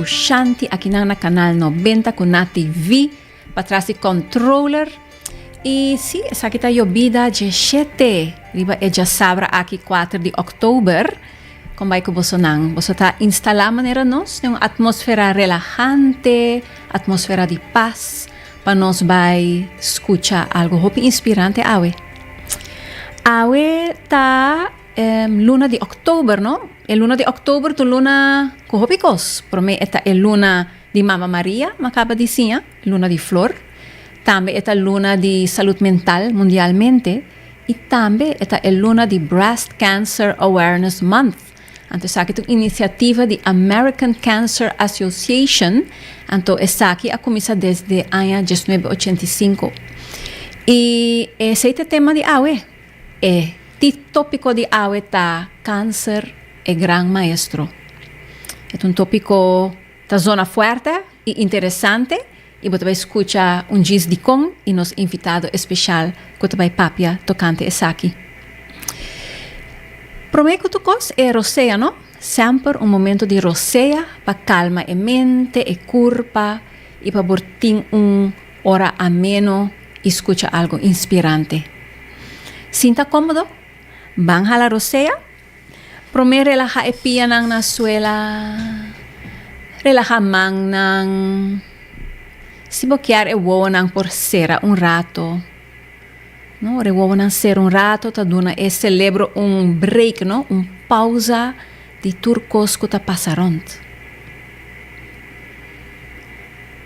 ku Shanti akinan na Kanal 90 ku na TV patras di controller. I sí, esaki ta yobida djeshete riba e djasabra aki 4 di òktober. Kon bai ku bosonan? Boso ta instalá manera nos den un atmósfera relahante, atmósfera di pas, pa nos bai skucha algu hopi inspirante awe. Awe ta luna di òktober, no? E luna di òktober ta un luna ku hopi kos. Promé e ta e luna di Mama Maria, mi a kaba di siña, luna di flor. Tambe e ta luna di salud mental mundialmente i tambe e ta e luna di Breast Cancer Awareness Month. Anto esaki ta un inisiativa di American Cancer Association, anto esaki a kuminsá desde aña diesnuebe ochenta i sinku. I esei ta e tema di awe. E tópiko di awe ta Kanser, e gran maestro. E ta un tópiko ta zona fuerte i interesante i bo ta bai skucha un djis dikon i nos invitado espeshal ku ta bai papia tokante esaki. Promé ku tur kos e rosea no, semper un momento di rosea pa kalma e mente, e kurpa i pa por tin un ora ameno i skucha algu inspirante. Sinta kómodo, ban hala rosea. Promé relahá e pianan na suela, relahá mannan. Si bo kier e wowonan por sera un rato. No, ora e wowonan sera un rato ta duna e selebro un break, no, un pausa di tur kos ku ta pasa rònt.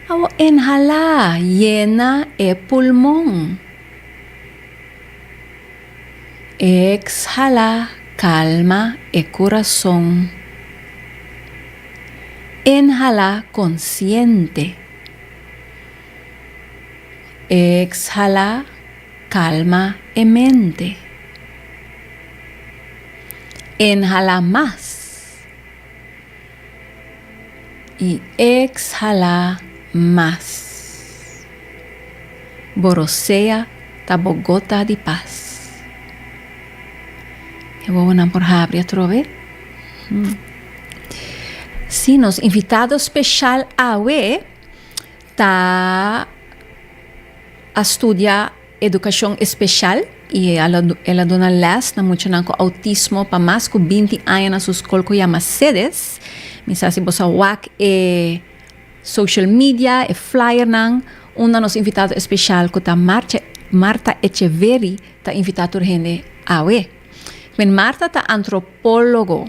Awor inhalá, yena e pulmon. Exhala, calma e curason. Inhala consciente. Exhala, calma e mente. Inhala mas. I exhala mas. Bo rosea ta bo gota di pas. E wowonan por habri atrobe. Sí, nos invitado special awe ta a studia Edukashon espeshal i el a duna lès na muchanan ku outismo pa mas ku 20 aña na su skol ku yama Cedes. Mi sa si bo sa wak e social media, e flyernan, unda nos invitado espeshal ku ta Marta Echeverry ta invitá tur hende awe. Men Marta ta antropólogo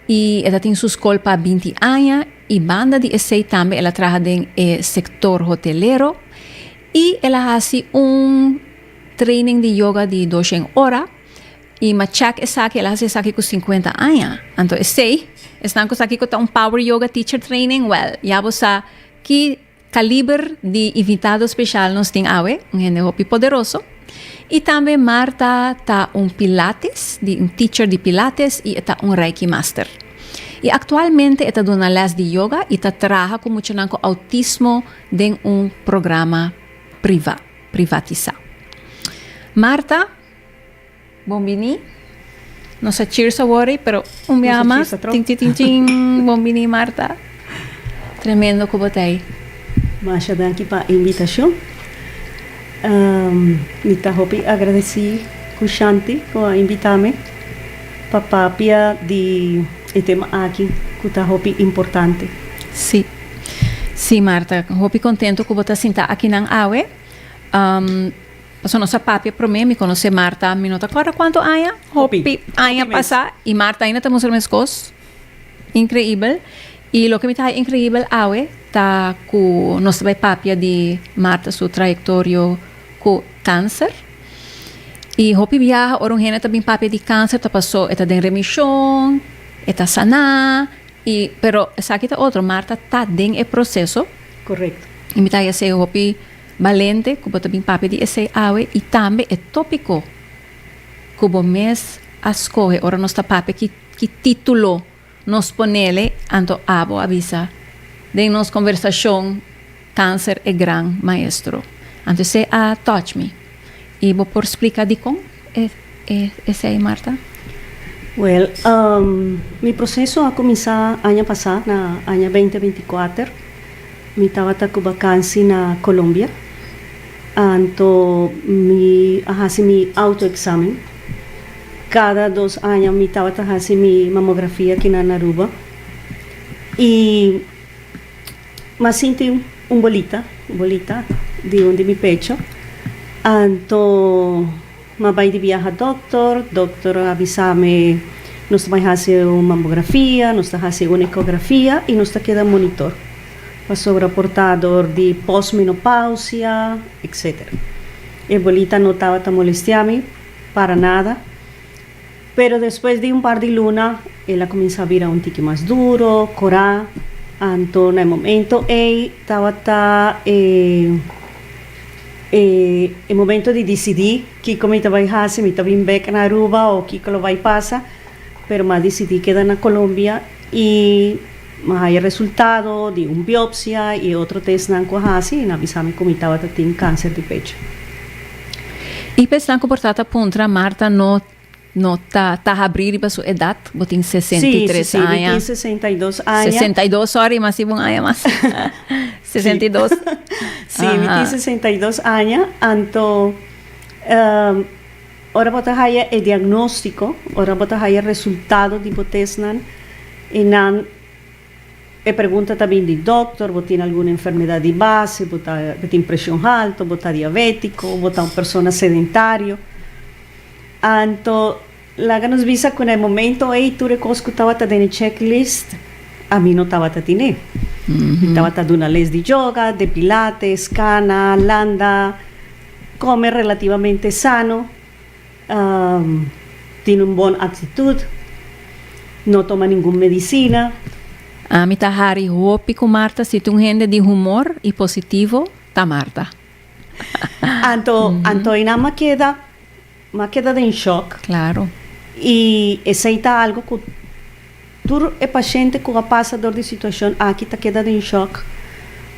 i e ta tin su skol pa 20 aña i banda di esei tambe el a traha den e sektor hotelero. I el a hasi un training di yoga di doshen ora i m'a check esaki, el a hasi esaki ku sinkuenta aña. Anto esei, esnan ku sa kiko ta un power yoga teacher training, wèl, ya bo sa ki kaliber di invitado speshal nos tin awe, un hende hopi poderoso. I tambe Marta ta un pilates, di un teacher di pilates i e ta un reiki master. I aktualmente e ta duna lès di yoga i ta traha ku muchanan ku outismo den un programa priva, privatisá. Marta, bon biní. Nos a cheers awor ei, pero un biaha mas. Tin, tin, tin, tin. Bon biní, Marta. Tremendo ku bo ta ei. Masha danki pa e invitashon. Mi ta hopi agradesí ku Shanti ku a invitá mi pa papia di e tema aki ku ta hopi importante. Sí. Sí, Marta, hopi contento cu bo ta sinta akinan awe. Um, pasobra nos a papia prome, mi conoce Marta, mi no ta acorda cuanto aña, Hopi. hopi aña Hopi mes. pasa, y Marta ainda ta mustra mescos. Increibel. Y loke mi ta haña increibel awe ta cu nos ta bay papia di Marta su trayectorio cu cancer. Y hopi biaha ora un hende ta bin papia di cancer ta paso e ta den remision, e ta sana, Y pero esaki ta otro, Marta ta den e proceso. Correcto. Y mi ta haya esey hopi balente cu bo ta bin papia di esey awe y tambe e topico cu bo mes a scoge ora nos ta papia ki ki titulo nos ponele anto abo a bisa den nos conversacion Cancer e gran maestro. Anto esey a touch mi. Y bo por splica dicon e e esey Marta? Well, mi proceso a cuminsa aña pasa, na aña 2024. Mi tabata cu vakantie na Colombia. Anto mi a haci mi auto-examen. Cada 2 aña mi tabata haci mi mamografia aki na Aruba. Y m'a sinti un bolita di un di mi pecho. Anto m'a bay di biaha doctor, doctor a avisa mi: "Nos ta bay haci un mamografia, nos ta haci un ecografia y nos ta keda monitor. Pasobra por ta door di postmenopausia, etc." E bolita no tabata molestia mi para nada. Pero despues di un par di luna, el a cuminsa bira un tiki mas duro, cora. Anto, na momento ey tabata e momento di dicidi kico mi ta bay haci, mi ta bin bek na Aruba of kico lo bay pasa. Pero m'a dicidi keda na Colombia y m'a haya resultado di un biopsia y otro test nan cu haci y nan a bisa mi cu mi tabata tin cancer di pecho. Y pa esnan cu por ta puntra, Marta no ta habri riba su edad, bo tin 63 Si, aña. Mi tin 62 aña. 62, sorry, mas un aña mas. 62. Si, mi tin 62 aña. Anto, ora bo ta haya e diagnostico, ora bo ta haya resultado di bo testnan, y nan e pregunta tambe di doctor: "Bo tin algun enfermedad di base, bo tin presion halto, bo ta diabetico, bo ta un persona sedentario?" Anto, laga nos bisa cu na momento ey tur cos cu tabata den checklist, ami no tabata tine. Tabata duna les di yoga, di pilates, cana, landa, come relativamente sano, tin un bon actitud, no toma ningun medicina. Ami ta hari hopi cu Marta, si tin un hende di humor y positivo, ta Marta. Anto einan m'a keda den shock. Y esey ta algo cu tur e paciente cu a pasa door di situacion aki ta keda den shock.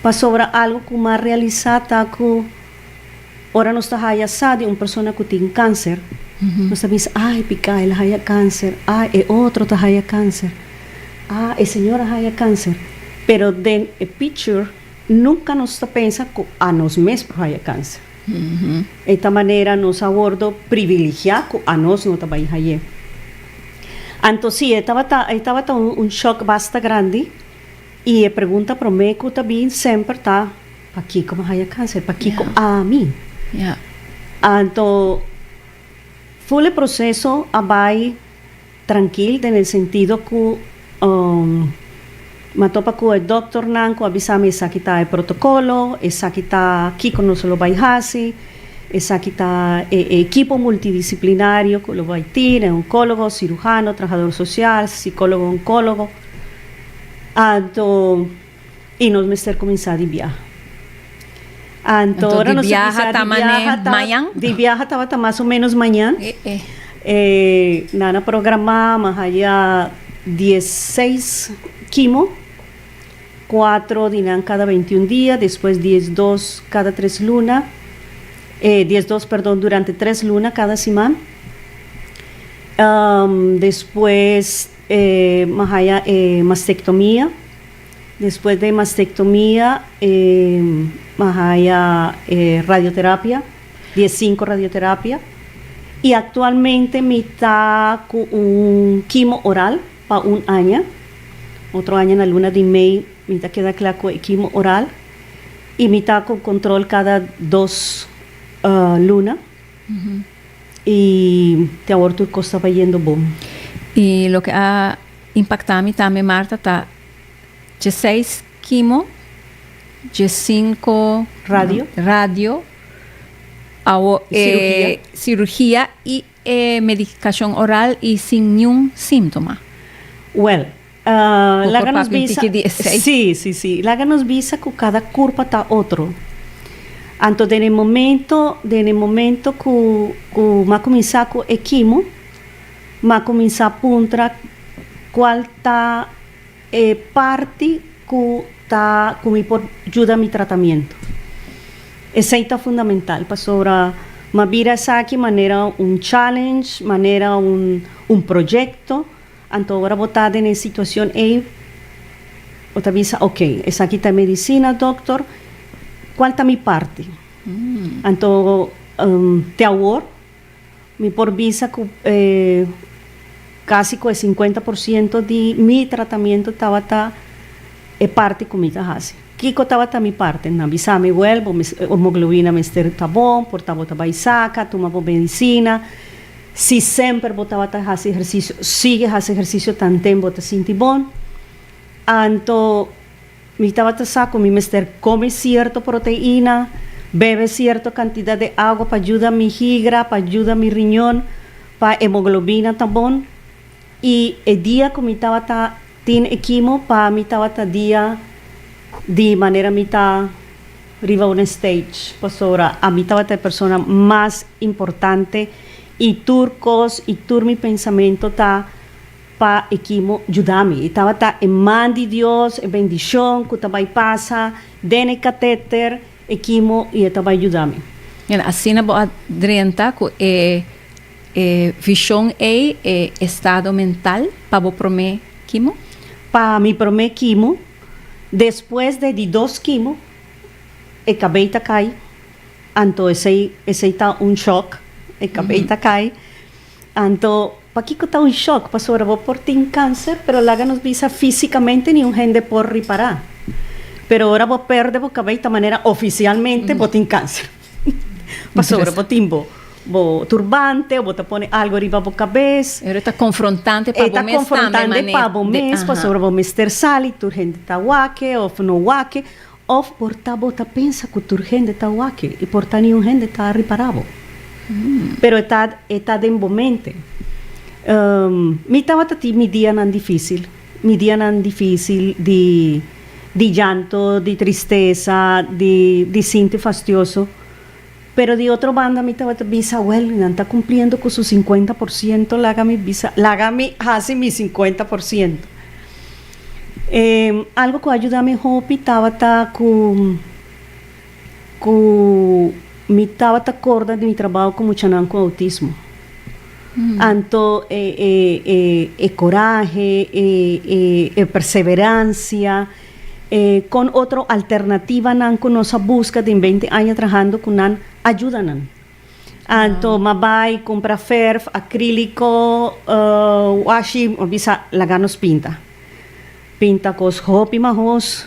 Pasobra algo cu m'a realisa ta cu ora nos ta haya sa di un persona cu tin cancer, nos ta bisa: "Ay, pica, el a haya cancer, ay, e otro ta haya cancer, ah, e señora haya cancer." Pero den e picture nunca nos ta pensa cu anos mes por haya cancer. Esta manera nos a wordo privilegia cu anos no ta bay haye. Anto si, tabata un shock basta grandi y e pregunta prome cu tambe semper ta: "Pakico mi a haya cancer? Pakico ami?" Anto full e proceso a bay trankil den sentido cu m'a topa cu e doctor nan cu a bisa mi: "Esaki ta e protocolo, esaki ta kico nos lo bay haci, esaki ta e ekipo multidisciplinario cu lo bay tin, oncologo, cirujano, trahador social, psicologo, oncologo." Anto y nos mester cuminsa di biaha. Anto, Anto, ora di nos biaha cuminsa ta di mane biaha ta mañan? Di biaha tabata mas o menos mañan. Nan a programa, m'a haya 16 quimo, 4 di nan cada 21 dia, despues 12 cada 3 luna, 12, perdon, durante 3 luna cada siman. Despues m'a haya mastectomia. Despues di mastectomia, m'a haya radioterapia, 15 radioterapia. Y actualmente mi ta cu un quimo oral pa un aña. Otro aña na luna di mei mi ta keda cla cu quimo oral. Y mi ta cu control cada 2 luna. Y te awor tur cos ta bayendo bon. Y loke a impacta mi tambe, Marta, ta 16 quimo, 15 Radio. Radio, awo, Cirurgia. Cirurgia y medicacion oral y sin ningun sintoma. Well, Por laga nos papia un bisa tiki di esey. Si. Laga nos bisa cu cada curpa ta otro. Anto den e momento cu m'a cuminsa cu e quimo, m'a cuminsa puntra cual ta e parti cu ta cu mi por yuda mi tratamento. Esey ta fundamental pasobra m'a bira esaki manera un challenge, manera un Un proyecto, anto ora bo ta den e situacion ey, bo ta bisa, ok, esaki ta e medicina, doctor, cual ta mi parti? Anto te awor mi por bisa cu casi cu e 50% di mi tratamiento tabata e parti cu mi ta haci. Kico tabata mi parti? Nan bisa mi, wel, bo hemoglobina mester ta bon, por ta bo ta bay saca, tuma bo medicina. Si semper bo tabata haci ehercicio, sigui haci ehercicio tanten bo ta sinti bon. Anto mi tabata sa cu mi mester come cierto proteina, bebe cierto cantidad di awa pa yuda mi higra, pa yuda mi riñon, pa hemoglobina ta bon. Y e dia cu mi tabata tin e chemo, pa mi tabata dia di manera mi ta riba un stage, pasobra ami tabata e persona mas importante y tur cos y tur mi pensamento ta pa e chemo yuda mi. Y tabata e man di Dios, e bendicion cu ta bay pasa den e catheter, e chemo, y e ta bay yuda mi. En asina bo a drenta cu e vision ey, e estado mental pa bo prome chemo? Pa mi prome chemo, despues di dos chemo, e cabey ta cay, anto esey ta un shock, e cabey ta cay. Anto, pakico ta un shock? Pasobra bo por tin cancer, pero laga nos bisa fisicamente ningun hende por ripara. Pero ora bo perde bo cabey ta manera oficialmente bo tin cancer. Pasobra bo tin bo turbante, bo ta pone algo riba bo cabes. Pero ta confrontante pa E ta bo mes tambe, confrontante pa bo mes, pasobra bo mester sali, tur hende ta wak e, of no wak e, of por ta bo ta pensa cu tur hende ta wak e, y por ta ningun hende ta ripara bo. Pero e ta den bo mente. Mi tabata tin mi dianan dificil, mi dianan dificil di llanto, di tristesa, di sinti fastioso. Pero di otro banda mi tabata bisa, well, nan ta cumpliendo cu su 50%, laga mi bisa, laga mi haci mi 50%. Algo cu a yuda mi hopi tabata cu mi tabata corda di mi trabou cu muchanan cu autismo. Anto e corahe, e perseverancia, con otro alternativanan cu nos a busca den 20 aña trahando cu nan, a yuda nan. Anto m'a bay cumpra verf, acrilico, washi, m'a bisa laga nos pinta. Pinta cos hopi mahos,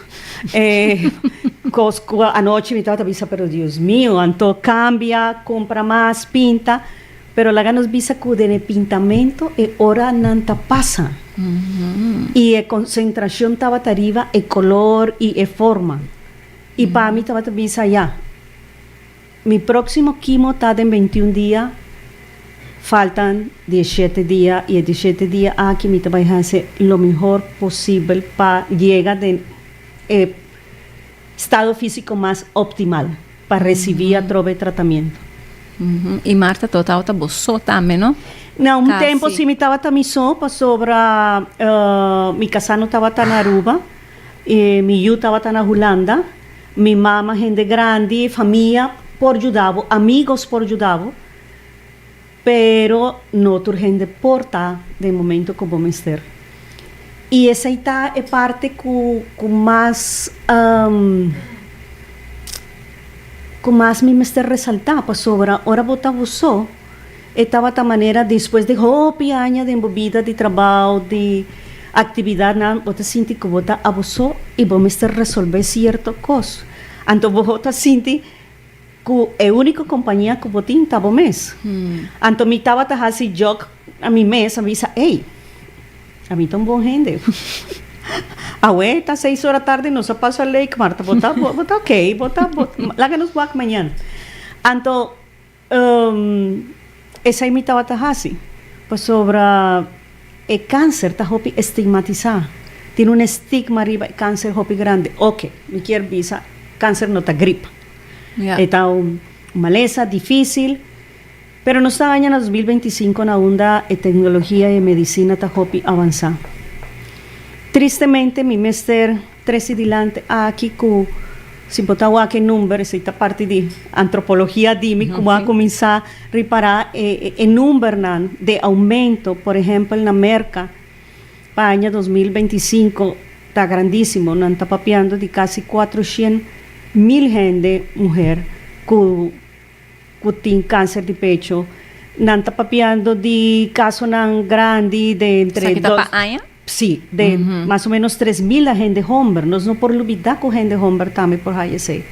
cos cu anochi mi tabata bisa, pero Dios mio, anto cambia, cumpra mas, pinta. Pero laga nos bisa cu den e pintamento e oranan ta pasa. Y e concentracion tabata riba e color y e forma. Y pa mi tabata bisa ya, mi proximo chemo ta den 21 dia, faltan 17 dia y e 17 dia aki mi ta bay haci lo mihor posibel pa yega den e estado fisico mas optimal pa recibi atrobe tratamento. Y Marta, total ta bo so tambe, no? Na un Casi. Tempo si mi tabata mi so, pasobra mi casa no tabata na Aruba, mi yiu tabata na Hulanda, mi mama hende grandi, famia por yuda bo, amigos por yuda bo, pero no tur hende por ta den momento cu bo mester. Y esey ta e parte cu mas mi mester resalta, pasobra ora bo ta bo so, e tabata manera despues di hopi aña den bo bida di trabou, di actividadnan, bo ta sinti cu bo ta abo so y bo mester resolve cierto cos. Anto bo ta sinti cu e unico compañia cu bo tin ta bo mes. Anto mi tabata hasi joke a mi mes, a bisa, "Hey, ami ta un bon hende. Awe, ta 6 or tardi, nos a pasa lake, Marta, bo ta ok, laga nos wak mañana." Anto, esey mi tabata hasi. Pasobra e cancer ta hopi estigmatisa. Tin un estigma riba e cancer hopi grandi. Ok, mi kier bisa, cancer no ta griep. E ta un malesa dificil, pero nos ta aña na 2025 na unda e tecnologia y medicina ta hopi avansa. Tristemente mi mester trece dilanti aki cu Si bo ta wak e number, esei ta parti di antropologia di mi, ku bo a kuminsá ripará e numbernan di oumento, por ehèmpel na Merka pa aña 2025 ta grandísimo, nan ta papiando di kasi 400,000 hende muher ku tin kanser di pecho. Nan ta papiando di kasonan grandi de entre Esaki ta pa aña? Sí, de mas o menos 3000 hende homber. Nos no por lubida ku hende homber tambe por haya esei.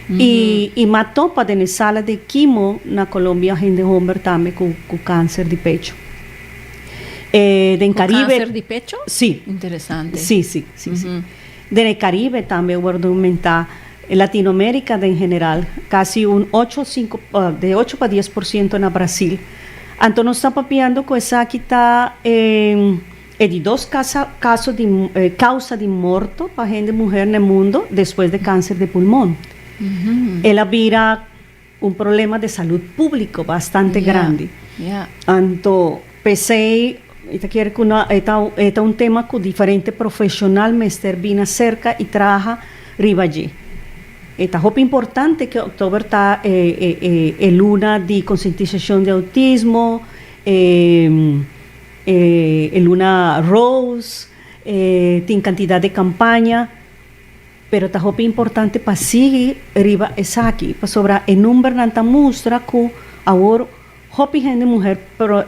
I m'a topa den e sala di kimo na Colombia hende homber tambe ku kanser di pecho. Den Ku Caribe. Kanser di pecho? Sí. Interesante. Sí, sí, sí, sí. Den e Caribe tambe a wòrdu oumentá. Latinoamérica den general, kasi un ocho sinku, de 8 pa 10% na Brasil. Anto nos ta papiando ku esaki ta e di dos kasa, kaso di kousa di morto pa hende muher na mundo despues di kanser di pulmon. El a bira un problema di salú públiko bastante grandi. Anto, p'esei, ta kere ku ta un tema ku diferente profeshonal mester bini serka i traha riba dje. Ta hopi importante ku òktober ta e luna di konsientisashon di outismo, e luna rose, tin kantidat di kampaña, pero ta hopi importante pa sigui riba esaki, pasobra e numbernan ta mustra ku awor hopi hende muher pero,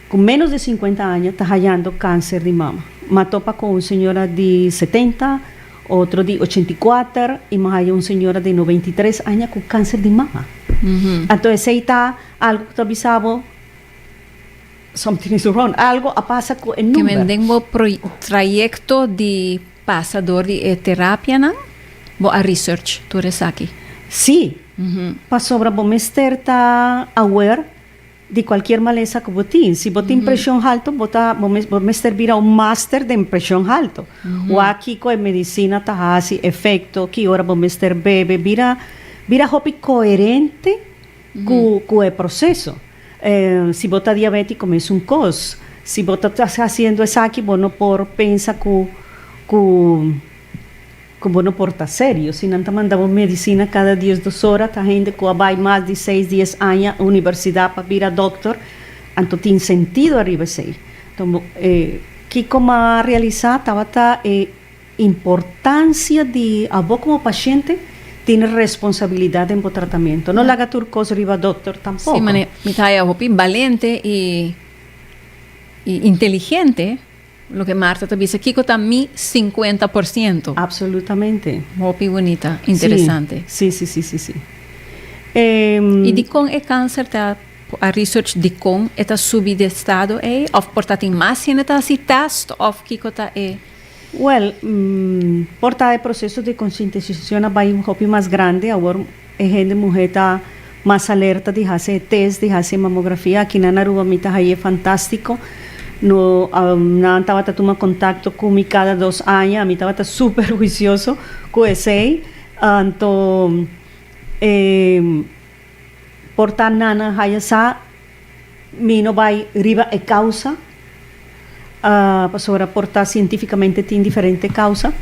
ku menos di 50 aña ta hayando kanser di mama. M'a topa ku un señora di 70, otro di 84 i m'a haya un señora di 93 aña ku kanser di mama. Anto esei ta algu ku ta bisa bo something is wrong. Algu a pasa ku e Ke number. Men den bo trayekto di pasa dor di e terapianan, bo a research tur esaki. Sí. Pasobra bo mester ta aware di kualke malesa ku bo tin. Si bo tin preshon haltu, bo mester bira un master di preshon haltu. Wak kiko e medisina ta hasi efekto, ki ora bo mester bebe, bira hopi koherente ku e proseso. Si bo ta diabétiko, mesun kos. Si bo ta hasiendo esaki, bo no por pensa ku bo no por ta serio. Si nan ta manda bo medisina kada 12 ora, ta hende ku a bai mas di 6, 10 aña universidat pa bira dòkter, anto tin sentido ariba esei. Anto, kiko m'a realisá tabata e importansia di abo komo pashente tin responsabilidat den bo tratamentu. No laga tur kos riba dòkter tampoko. Sí, mane, mi ta hopi balente i inteligente loke Marta ta bisa, kiko ta mi 50%. Absolutamente. Hopi bunita, interesante. Sí. I dikon e kanser ta a research dikon e ta subi di estado ei of por ta tin mas hende ta hasi test of kiko ta e? Well, por ta e proseso di konsientisashon a bai un hopi mas grandi. Awor e hende muhé ta mas alerta di hasi test, di hasi mamografia. Aki na Aruba mi ta haye fantástiko. No, nan tabata tuma kontakto ku mi kada 2 aña. Mi tabata super huisioso ku esei. Anto, por ta nan a haya sa, mi no bai riba e kousa. Pasobra por ta sientífikamente tin diferente kousa,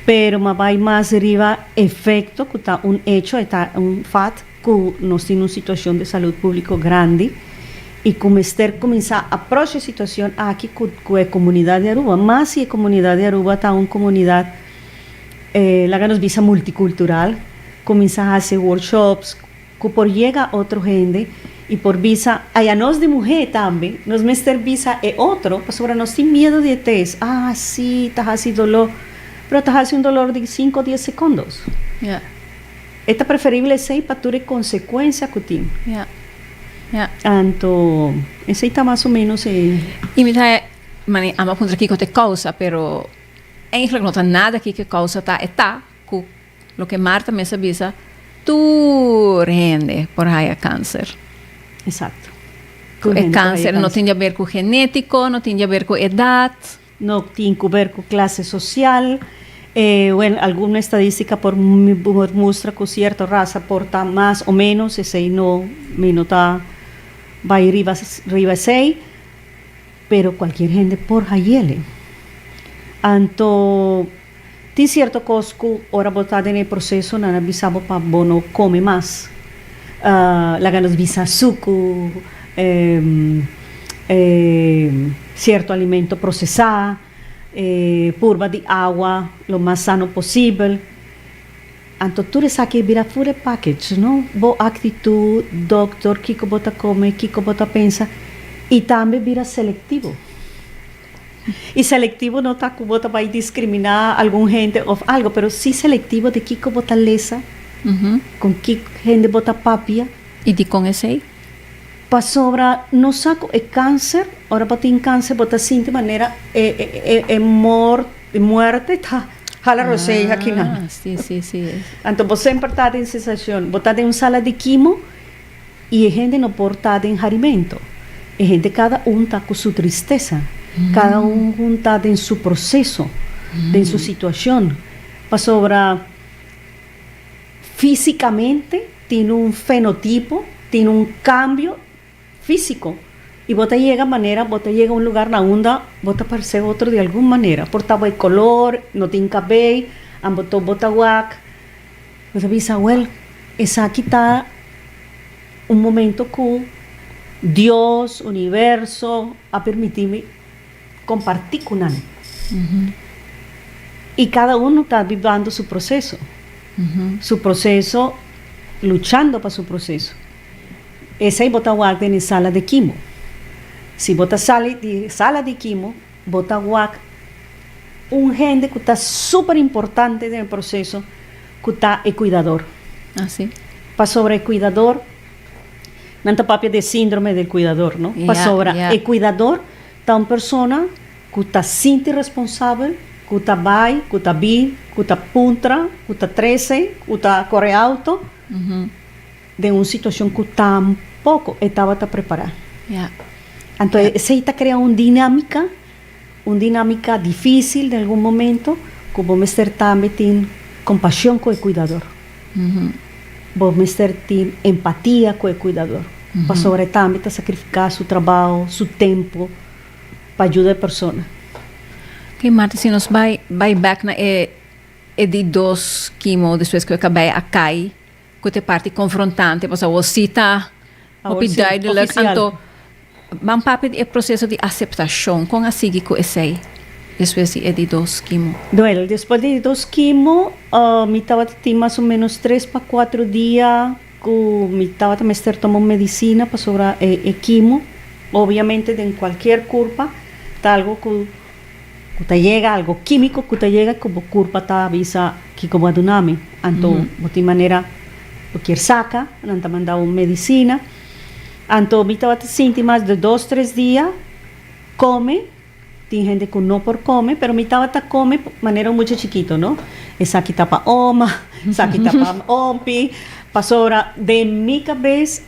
pero m'a bai mas riba efekto ku ta un hecho, ta un fact ku nos tin un situashon di salú públiko grandi i ku mester kuminsá approach e situashon aki ku e komunidat di Aruba. Mas si e komunidat di Aruba ta un komunidat, laga nos bisa, multikultural, kuminsá hasi workshops ku por yega otro hende i por bisa, aya nos di muhé tambe, nos mester bisa e otro, pasobra nos tin miedu di e test. Ah, sí, ta hasi doló. Pero ta hasi un doló di 5 10 sekònde. Ta preferibel esei pa tur e konsekuensia ku tin. Anto, esei ta mas o ménos e. I mi ta mane m'a puntra kiko ta e kousa, pero eigenlijk no ta nada kiko e kousa ta, e ta ku loke Marta mes a bisa, tur hende por haya kanser. Eksakto. E kanser no tin di aber ku genétiko, no tin di aber ku edat. No tin ku ber ku klase sosial. Bueno, algun estadístika por mustra ku sierto rasa por ta mas o ménos, esei no, mi no ta bai riba esei, pero kualke hende por hayele. Anto, Tin cierto cos cu ora bo ta den e proceso nan a bisa bo pa bo no come mas. Laga nos bisa sucu, cierto alimento procesa, purba di awa lo mas sano posibel. Anto tur esaki bira full e package, no? Bo actitud, doctor, kico bo ta come, kico bo ta pensa y tambe bira selectivo. Y selectivo no ta cu bo ta bay discrimina algun hende of algo, pero si selectivo di kico bo ta lesa, con ki hende bo ta papia. Y dicon esey? Pasobra nos sa cu e cancer, ora bo tin cancer bo ta sinti manera e e muerte ta hala rosey akinan. Ah, si, si, si. Anto bo semper ta den sensacion, bo ta den un sala di quimo y e hende no por ta den harimento. E hende cada un ta cu su tristesa, cada un ta den su proceso, den su situacion. Pasobra Físicamente tin un fenotipo, tin un cambio físico y bo ta yega manera bo ta yega un lugar na unda bo ta parece otro di algun manera. Por ta bo e color, no tin cabey, ambo to bo ta wak. Bo ta bisa, wel, esaki ta un momento cu Dios, universo a permiti mi comparti cu nan. Y cada uno ta bibando su proceso. Su proceso, luchando pa su proceso. Esey bo ta wak den e sala di kimo. Si bo ta sali di sala di kimo, bo ta wak un hende cu ta super importante den e proceso, cu ta e cuidador. Pasobra e cuidador. Nan ta papia di e síndrome del cuidador, no? Pasobra e cuidador ta un persona cu ta sinti responsabel, cu ta bay, cu ta bin, cu ta puntra, cu ta trece, cu ta core auto, den un situacion cu tampoco e tabata prepara. Anto esey ta crea un dinamica, un dinamica dificil den algun momento, cu bo mester tambe tin compasion cu e cuidador. Bo mester tin empatia ku e kuidador, pasobra e tambe ta sakrifiká su trabou, su tempu pa yuda e persona. Ok, Marta, si nos bai bai bèk na e e di dos kimo despues ku e kabei a kai, ku ta e parti konfrontante, pasobra awor si ta hopi duidelijk, anto Ban papia di e proseso di aseptashon. Kon a sigui ku esei despues di e di dos kimo? Wel, despues di e di dos kimo, mi tabata tin mas o menos tres pa kuatro dia ku mi tabata mester tuma un medisina pasobra e kimo, obiamente den kualkier kurpa, ta algu ku ta yega, algu kimiko ku ta yega ku bo kurpa ta bisa kiko bo a duna mi. Anto bo tin manera bo kier saka, nan ta manda un medisina. Anto mi tabata sinti mas de dos tres dia come, tin hende cu no por come, pero mi tabata come manera un mucha chikito no, esaki ta pa oma, esaki ta pa ompi, pasobra den mi cabes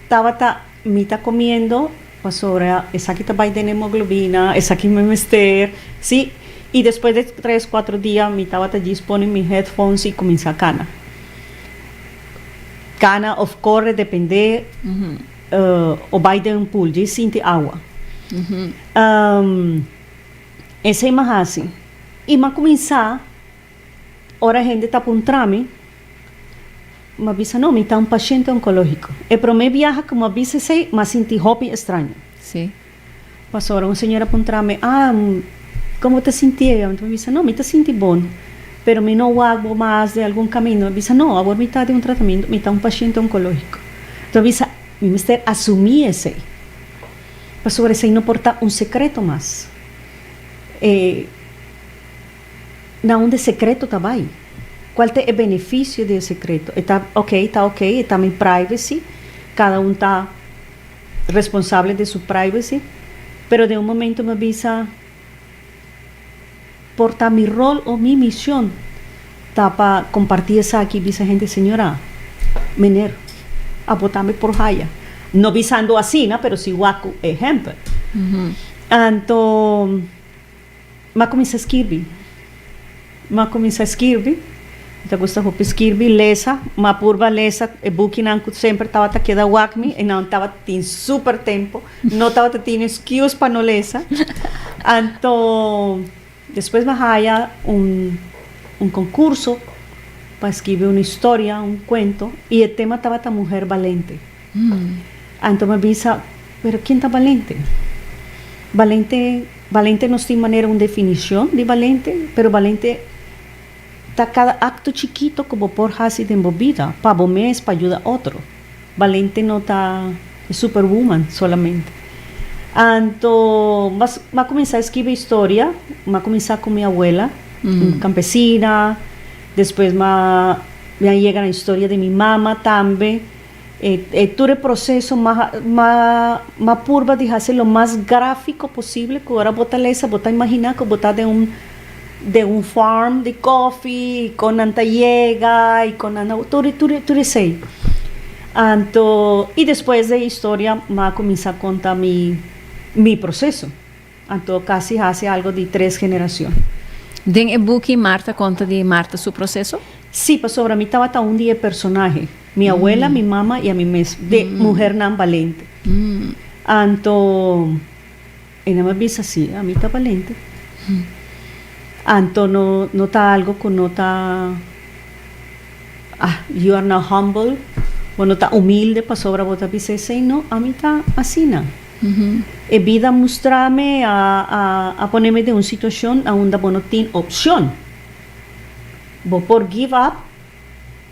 tabata mi ta comiendo pasobra esaki ta bay den hemoglobina, esaki mi mester, si, y despues de tres cuatro dia mi tabata djis pone mi headphones y cuminsa cana. Cana of core depende o bay den un pool djis sinti awa. Esey m'a haci y m'a cuminsa ora hende ta puntra mi, m'a bisa no mi ta un paciente oncologico. E prome biaha cu m'a bisa esey m'a sinti hopi extraño. Pasobra un señora puntra mi, ah, como bo ta sinti? Anto mi bisa, no, mi ta sinti bon, pero mi no wak bo mas den algun camino. Mi bisa, no, awor mi ta den un tratamiento, mi ta un paciente oncologico. Anto mi bisa, mi mester asumi esey, pasobra esey no por ta un secreto mas. E, na unda e secreto ta bay? Cual ta e beneficio di e secreto? E ta ok, ta ok, e ta mi privacy, cada un ta responsable di su privacy, pero den un momento mi a bisa por ta mi rol o mi mision ta pa comparti esaki y bisa hende señora, meneer, abo tambe por haya. No bisando asina, pero si wak cu ehempel. Anto. M'a kuminsá skirbi. M'a kuminsá skirbi. Mi ta gusta hopi skirbi, lesa. M'a purba lesa e bukinan ku semper tabata keda wak mi i nan tabata tin super tempu. No tabata tin excuse pa no lesa. Anto despues m'a haya un. un concurso pa skirbi un historia, un cuento, y e tema tabata Mujer Balente. Anto mi a bisa, pero ken ta balente? Balente, balente nos tin manera un definicion di balente, pero balente ta cada acto chikito cu bo por haci den bo bida, pa bo mes, pa yuda otro. Balente no ta e superwoman solamente. Anto m'a cuminsa escribi historia, m'a cuminsa cu mi abuela, un campesina, despues m'a mi a yega na historia di mi mama tambe. E e tur e proceso m'a m'a m'a purba di haci lo mas grafico posible cu ora bo ta lesa bo ta imagina cu bo ta den un den un farm di koffie y con nan ta yega y con nan tur tur tur esey. Anto y despues de historia m'a cuminsa conta mi mi proceso. Anto casi haci algo di tres generacion. Den e buki Marta conta di Marta su proceso? Si, pasobra mi tabata un di e personahe. Mi abuela, mi mama y ami mes, de muhernan balente. Anto E nan a bisa, Sí, ami ta balente. Anto no no ta algo ku no ta, ah, you are not humble, bo no ta humilde pasobra bo ta bisa esei. No, ami ta asina. E bida a mustra mi, a a a pone mi den un situashon aunda bo no tin opshon. Bo por give up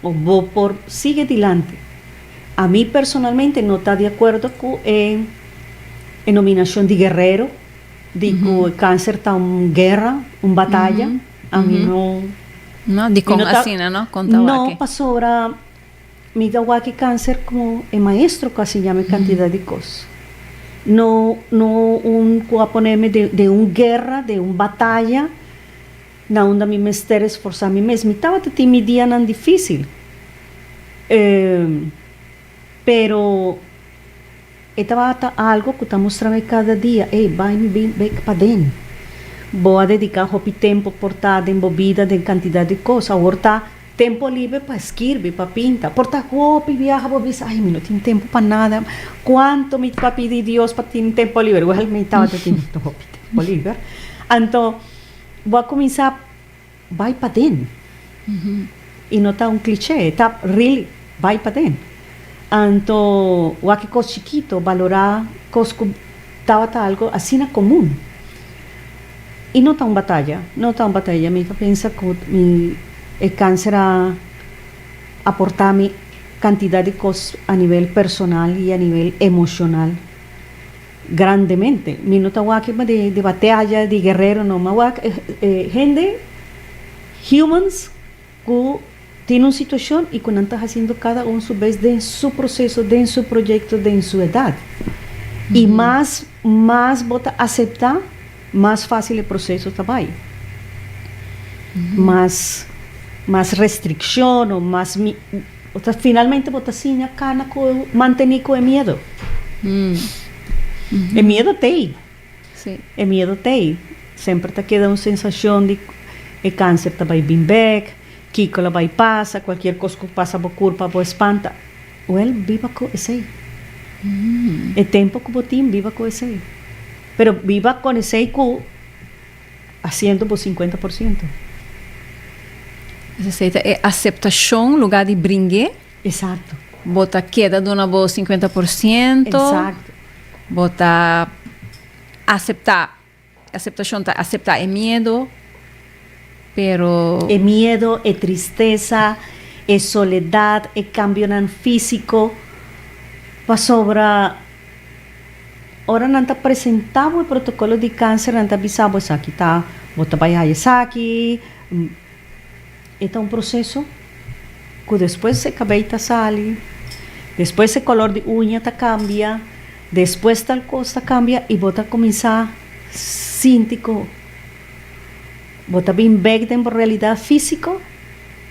o bo por sigui dilanti. Ami personalmente no ta di acuerdo cu e e nominacion di guerrero, di cu e cancer ta un guerra, un bataya. Ami no. No, dicon mi no ta asina no? Con ta No, wak-e? pasobra mi ta wak e cancer como e maestro cu a siña mi cantidad di cos. No, no un cu a pone mi den den un guerra, den un bataya. Na unda mi mester esforsá mi mes. Mi tabata tin mi dianan difísil, pero e tabata algu ku ta mustra mi kada dia, ey, bai mi bin bek paden. Bo a dediká hopi tempu por ta den bo bida den kantidat di kos. Awor ta tempu liber pa skirbi, pa pinta. Por ta hopi biaha bo bisa, ay, mi no tin tempu pa nada. Kuantu mi ta pidi Dios pa tin tempu liber? Wèl, mi tabata tin hopi tempu liber. Anto. Bo a kuminsá bai paden. I no ta un cliché, e ta really bai paden. Anto wak e kos chikito, balorá kos ku tabata algo asina komun. I no ta un bataya, no ta un bataya. Mi ta pensa ku mi e kanser a aportá mi kantidat di kos a nivel personal i a nivel emoshonal. Grandemente. Mi no ta wak ma di di batalla, di guerrero no, ma wak e hende, humans, ku tin un situacion y ku nan ta haciendo cada un su best den su proceso, den su proyecto, den su edad. Y mas mas bo ta acepta, mas facil e proceso ta bay. Mas mas restriccion o mas mi. Bo ta finalmente bo ta siña kana ku mantení ku e miedu. E miedu t'ei. E miedu t'ei. Semper ta keda un sensashon di e kanser ta bai bin bèk, kiko lo bai pasa, kualkier kos ku pasa bo kurpa bo espanta. Wèl, biba ku esei. E tempu ku bo tin, biba ku esei. Pero biba kon esei ku. Haciendo bo 50%. Esei ta e aceptacion lugar di bringu'é. Exacto. Bo ta keda duna bo 50%. Exacto. Bo ta acepta, aceptacion ta acepta e miedo, pero. E miedo, e tristesa, e soledad, e cambionan fisico, pasobra. Ora nan ta presentá bo e protokolo di kanser nan ta bisa bo esaki ta bo ta bai haya esaki. E ta un proseso ku despues e kabei ta sali, despues e kolor di uña ta kambia, despues tal kos ta kambia i bo ta kuminsá sinti ku bo ta bin bèk den bo realidat físiko,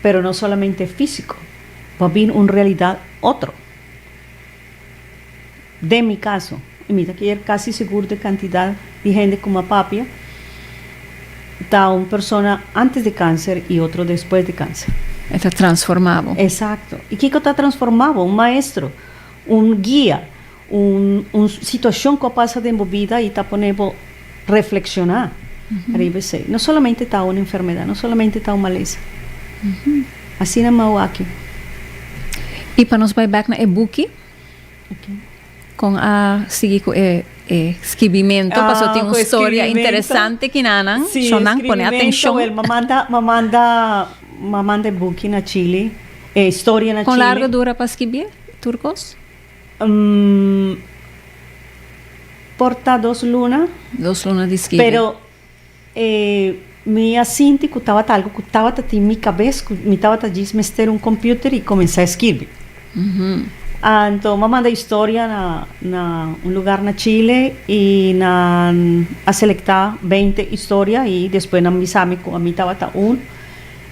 pero no solamente físiko, bo a bin un realidat otro. Den mi kaso, i mi ta kier kasi sigur di kantidat di hende ku m'a papia, ta un persona antes di kanser i otro despues di kanser. E ta transformá bo. Esakto. I kiko ta transformá bo? Un maestro, un guia, un un situashon ku a pasa den bo bida i ta pone bo reflekshoná. Ariba esei. No solamente ta un enfermedad, no solamente ta un malesa. Asina mi a wak. I pa nos bai bèk na e buki, kon a sigui ku e e skibimentu, pasobra tin un storia interesante kinanan, shonnan pone atenshon. Wel, mi a manda, mi a manda, mi a manda e buki na Chile, e historia na Kon Chile. largu dura pa skibié tur kos? Por ta 2 luna. 2 luna di skibi. Pero mi a sinti ku tabata algu ku tabata tin mi kabes, ku mi tabata djis mester un computer i kuminsá skirbi. Anto mi a manda historia na un lugá na Chile i nan a selektá 20 historia i despues nan bisa mi ku ami tabata un.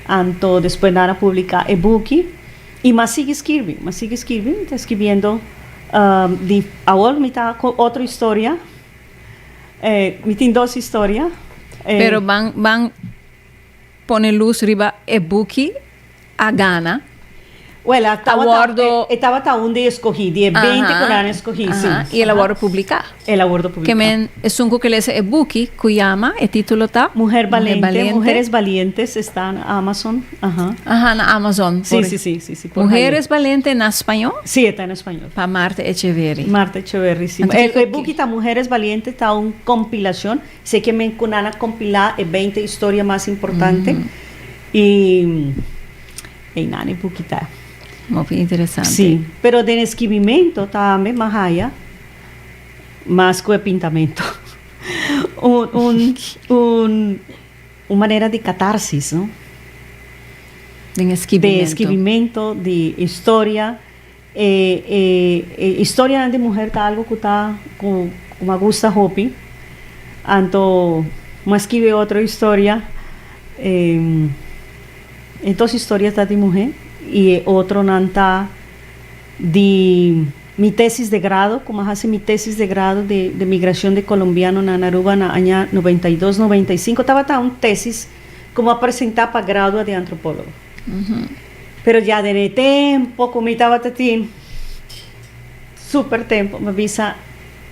Anto despues nan a publiká e buki i mi a sigui skirbi, mi a sigui skirbi, mi ta skirbiendo di awor mi ta ku otro historia. Mi tin dos historia. Pero ban pone lus riba e buki a gana. Well, e tabata un di eskohí, di e 20 ku nan a eskohí, sí. I el a wòrdu publiká. El a wòrdu publiká. Ke men esun ku ke lesa e buki ku yama, e título ta? Mujer Balente, Mujeres Valientes, está na Amazon. Aha. Aha, na Amazon. Sí. Mujeres Valientes na spañó? Sí, ta na spañó. Pa Marta Echeverry. Marta Echeverry, sí. E buki ta Mujeres Valientes, ta un kompilashon. Sé ke men ku nan a kompilá e 20 historia mas importante. I einan e buki ta. Hopi interesante. Sí, pero den skibimentu tambe m'a haya mas ku e pintamentu. Un manera di catarsis, no? Den skibimentu. Den skibimentu, di historia. E historia di muhé ta algu ku ta ku mi gusta hopi. Anto, m'a skirbi otro historia. E dos historia ta di muhé i otronan ta di mi tesis di grado, ku m'a hasi mi tesis di grado di migrashon di kolombiano na Aruba na aña 92, 95, tabata un tesis ku m'a presentá pa grado di antropólogo. Pero ya den tempu ku mi tabata tin super tempu, m'a bisa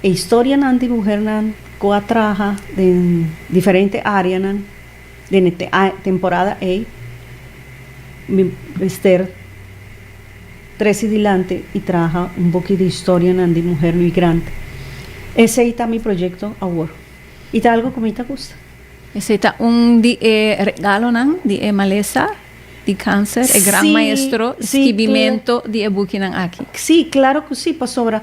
e historianan di muhénan ku a traha den diferente áreanan den e temporada ei, mi mester trese dilanti i traha un buki di historianan di muhé migrante. Esei ta mi proyekto awor. I ta algu ku mi ta gusta. Esei ta un di e regalonan di e malesa di kanser, e gran maestro skibimentu di e bukinan aki. Sí, klaro ku sí, pasobra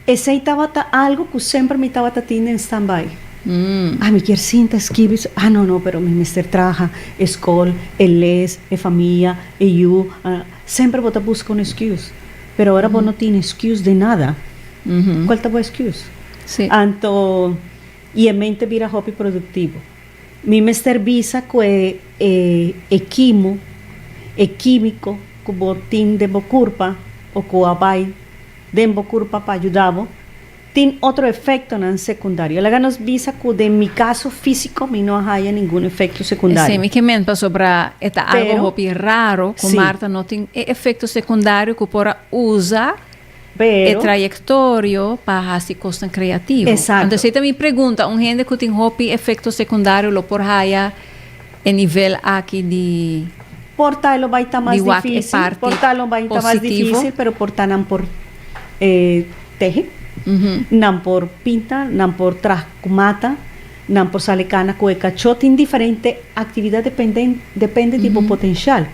esei tabata algu ku semper mi tabata tin den stand-by. Ah, mi ke sinta skirbi. Ah, no, pero mi mester traha, e skol, e les, e famia, e yu. Ah, semper bo ta buska un excuse. Pero ora bo no tin excuse di nada. Kua ta bo excuse? Anto, i e mente bira hopi produktivo. Mi mester bisa ku e quimo, e kímiko ku bo tin den bo kurpa o ku a bai den bo kurpa pa yuda bo, tin otro efektonan sekundario. Laga nos bisa ku den mi kaso físiko mi no a haya ningun efekto sekundario. Sí, mi ke men pasobra e ta algu hopi raro ku Marta no tin e efekto sekundario ku por a usa e trayektorio pa hasi kosnan kreativo. Eksakto. Anto esei ta mi pregunta, un hende ku tin hopi efekto sekundario lo por haya e nivel aki di Por ta lo bai ta mas difísil, por ta lo bai ta mas difísil, pero por ta nan por tehe, nan por pinta, nan por traha ku mata, nan por sali kana ku e kachó. Tin diferente aktividat depende di bo potensial.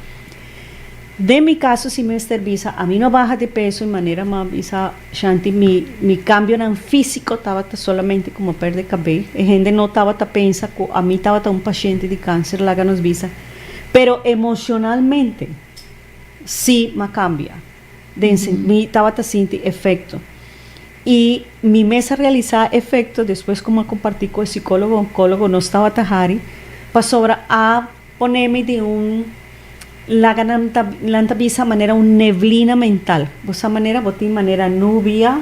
Den mi kaso si mester bisa ami no baha di peso i manera m'a bisa Shanti mi kambionan físiko tabata solamente ku m'a pèrdè kabei. E hende no tabata pensa ku ami tabata un pashente di kanser, laga nos bisa. Pero emoshonalmente si m'a kambia. Den mi tabata sinti efekto. I mi mes a realisá efekto despues ku m'a kompartí ku e sikólogo onkólogo nos tabata hari pasobra a pone mi den un laga nan ta nan ta bisa manera un neblina mental. Bo sa manera bo tin manera nubia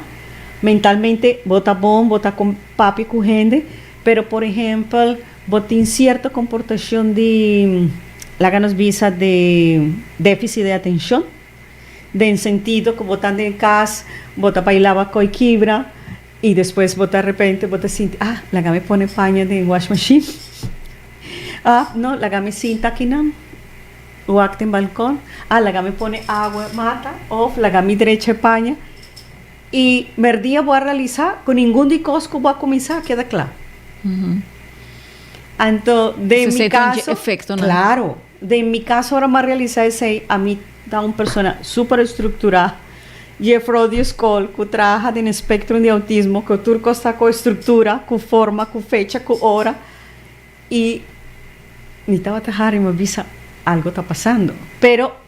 mentalmente bo ta bon bo ta papia ku hende pero por ehèmpel bo tin sierto komportashon di laga nos bisa di défisit di atenshon den sentido ku bo ta den kas bo ta bai laba koi kibra i despues bo ta repente bo ta sinti ah laga mi pone paña den wash machine. Ah, no, laga mi sinta akinan, wak den balkon. Ah, laga mi pone awa mata of laga mi drecha e paña. I merdia bo a realisá ku ningun di kos ku bo a kuminsá a keda kla. Anto den mi kaso, klaro, den mi kaso ora mi a realisá esei, ami ta un persona super estrukturá, jefrou di skol ku traha den e spektrum di outismo, ku tur kos ta ku estruktura, ku forma, ku fecha, ku ora. I mi tabata hari, mi a bisa, algo ta pasando. Pero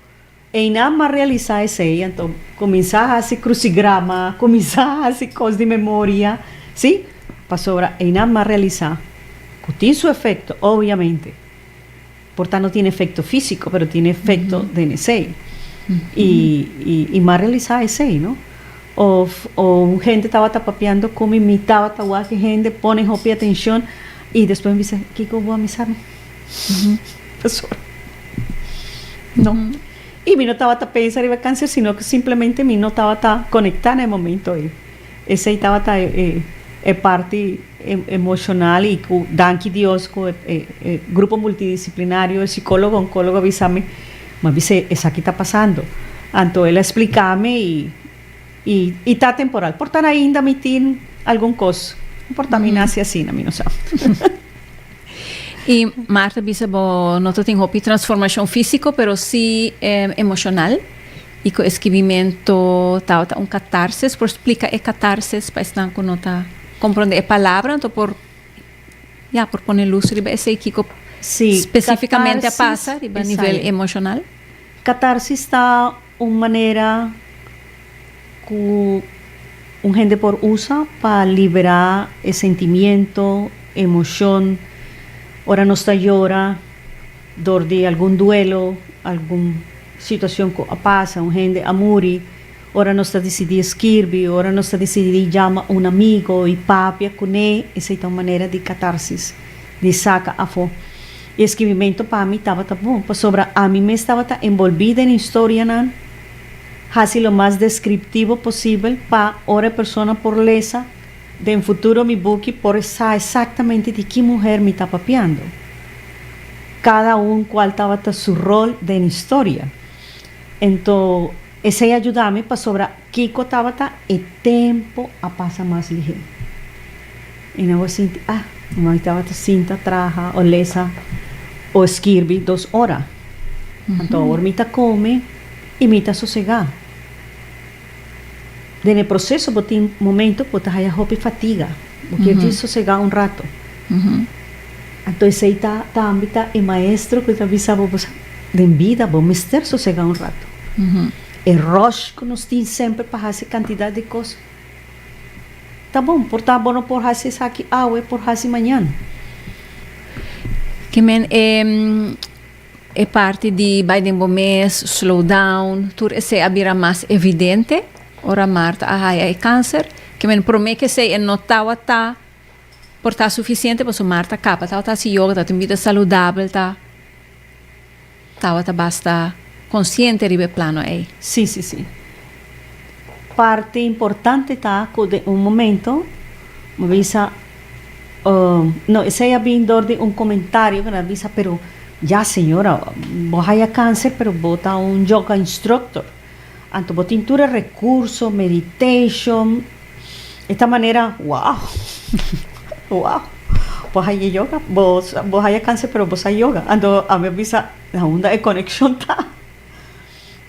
Einan m'a realisá esei, anto kuminsá hasi krusigrama, kuminsá hasi kos di memoria, sí, pasobra einan m'a realisá ku tin su efekto, obiamente. Por ta no tin efekto físiko, pero tin efekto den esei. I i m'a realisá esei, no. Of o un hende tabata papiando ku mi, mi tabata wak e hende, pone hopi atenshon, i despues mi bisa, kiko bo a misa mi? Pasobra no. I mi no tabata pensa riba kanser, sino ku simplemente mi no tabata konektá na e momento ei. Esei tabata e e parti emoshonal i ku danki Dios ku e e grupo multidisiplinario, e sikólogo, onkólogo a bisa mi, mi a bisa esaki ta pasando. Anto el a splika mi i i i ta temporal. Por ta ainda mi tin algun kos, por ta mi nasi asina, mi no sa. I Marta bisa bo no ta tin hopi transformashon físiko pero sí emoshonal i ku e skibimento tabata un katarsis. Por splika e katarsis pa esnan ku no ta komprondé e palabra anto por ya por pone lus riba esei kiko spesífikamente a pasa riba nivel emoshonal. Katarsis ta un manera ku un hende por usa pa liberá e sentimiento, emoshon, ora nos ta yora dor di algun duelo, algun situashon ku a pasa, un hende a muri, ora nos ta disidí skirbi, ora nos ta disidí yama un amigo i papia kuné, esei ta un manera di katarsis, di saka afó. E skirbimentu pa mi tabata bon, pasobra ami mes tabata enbolbí den historianan. Hasi lo mas deskriptivo posibel pa ora e persona por lesa den futuro mi buki por sa esaktamente di ki muher mi ta papiando. Kada un kual tabata su rol den historia. Ento esei a yuda mi pasobra kiko tabata e tempo a pasa mas lihé. I nan bo sinti, ah, mi tabata sinta traha o lesa o skirbi dos ora. Anto awor mi ta kome i mi ta sosegá. Den e proseso bo tin momento ku bo ta haya hopi fatiga, bo kier djis sosegá un rato. Anto esei ta tambe ta e maestro ku ta bisa bo, bo sa, den bida bo mester sosegá un rato. E rush ku nos tin semper pa hasi kantidat di kos ta bon, por ta bo no por hasi esaki awe, por hasi mañana. Ke men e E parti di bai den bo mes, slow down, tur esei a bira mas evidente ora Marta a haya e kanser. Ke men promé ke esei e no tawata por ta sufisiente pasobra Marta kaba tawata hasi yoga, tawata un bida saludabel, ta tawata basta konsiente riba e plano ei. Sí, sí, sí. Parti importante ta ku den un momento bo bisa No, esei a bin dor di un comentario cu nan a bisa, pero ya señora, bo haya cancer pero bo ta un yoga instructor, anto bo tin tur e recurso, meditation, e ta manera, wow, wow, bo haya yoga, bo bo haya cancer pero bo sa yoga, anto ami a bisa, na unda e conexion ta?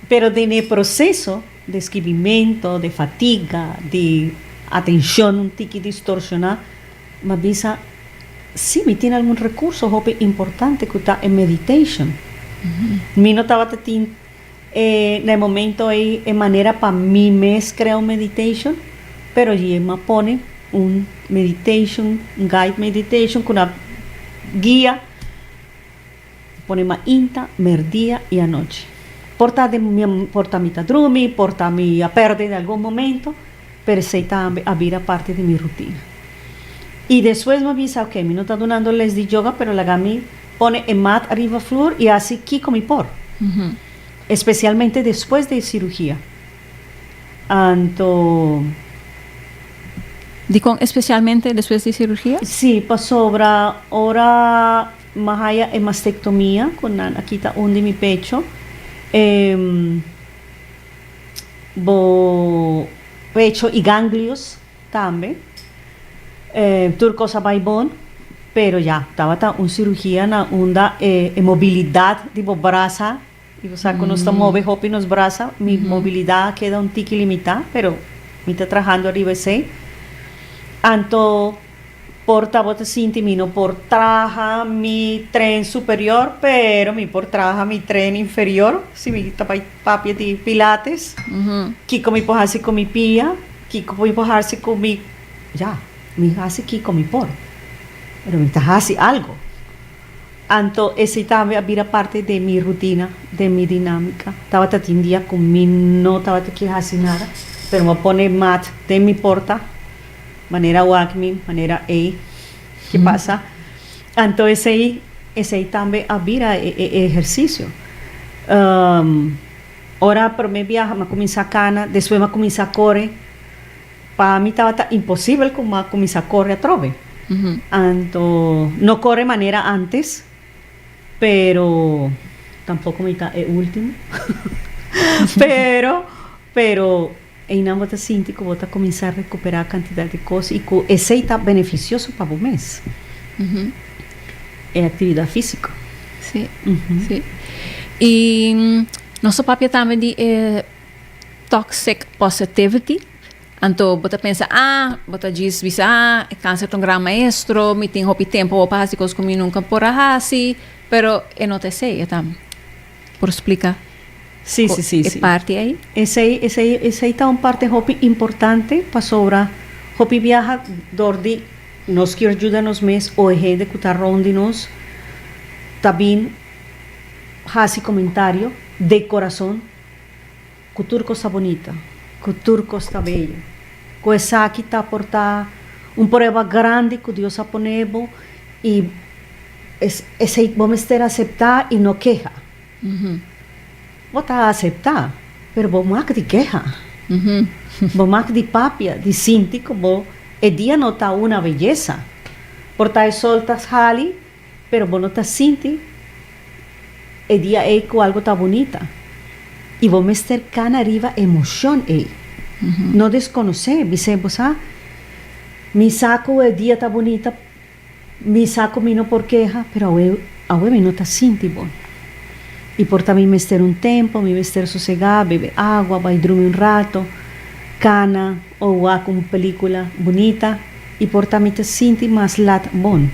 Pero den e proceso di skibimento, di fatiga, di atencion un tiki distorsioná, m'a bisa, sí, mi tin algun recurso hopi importante cu ta e meditation. Mi no tabata tin e na e momento ei e manera pa mi mes crea un meditation, pero dje m'a pone un meditation, un guide meditation cu na guia. Pone mainta, merdia i anochi. Por ta den mi por ta mi ta drumi, por ta mi a perde den algun momento, pero esei tambe a bira parti di mi rutina. I despues mi a bisa, ok, mi no ta dunando les di yoga, pero laga mi pone e mat ariba flur i hasi kiko mi por. Especialmente despues di e cirugia. Anto. Dikon especialmente despues di cirugia? Sí, pasobra ora. M'a haya e mastectomia cu nan a kita un di mi pecho. Bo pecho y ganglios tambe. Tur cos a bay bon, pero ya, tabata un cirugia na unda e mobilidad di bo brasa, y bo sa cu nos ta move hopi nos brasa, mi mobilidad a keda un tiki limita, pero mi ta trahando ariba esey. Anto. Por ta bo ta sinti mi no por traha mi tren superior, pero mi por traha mi tren inferior, si mi ta bai papia di pilates. Kiko mi por hasi ku mi pia? Kiko mi por hasi ku mi, ya, mi hasi kiko mi por, pero mi ta hasi algo. Anto esei tambe a bira parti den mi rutina, den mi dinámika. Tabata tin dia ku mi no tabata ke hasi nada, pero mi a pone mat den mi porta. Manera wak mi, manera ey ke pasa. Anto esey, esey tambe a bira e e ehercicio. Ora prome biaha mi a cuminsa cana, despues mi a cuminsa core. Pa mi tabata imposibel cu mi a cuminsa core atrobe. Anto no core manera antes, pero tampoco mi ta e ultimo. Pero, pero. Einan bo ta sinti ku bo ta kuminsá rekuperá kantidat di kos i ku esei ta benefisioso pa bo mes, e aktividat físiko. Sí, sí. I nos ta papia tambe di e toxic positivity. Anto bo ta pensa, ah, bo ta djis bisa, ah, e kanser ta un gran maestro, mi tin hopi tempu pa hasi kos ku mi nunka por a hasi, pero e no ta esei, e ta por splika. Sí, sí, sí, e sí. parti ei? Esei, esei, esei ta un parte hopi importante pasobra hopi biaha dor di nos kier yuda nos mes o e hende ku ta rond di nos ta bin hasi komentario de korason ku tur kos ta bunita, ku tur kos ta bello, ku esaki ta por ta un prueba grandi ku Dios a pone bo i esei bo mester aseptá i no keha. Bo ta aseptá, pero bo mak di keha. Bo mak di papia, di sinti ku bo e dia no ta una beyesa. Por ta e sol ta sali, pero bo no ta sinti e dia ei ku algu ta bunita. I bo mester kana riba emoshon ei. No deskonosé, bis'é, bo sa, mi sa ku e dia ta bunita, Mi sa ku mi no por keha, pero awe, awe mi no ta sinti bon. I por ta mi mester un tempu, mi mester sosegá, bebe agua, bai drumi un rato, kana o wak un pelikula bunita, i por ta mi ta sinti mas lat bon.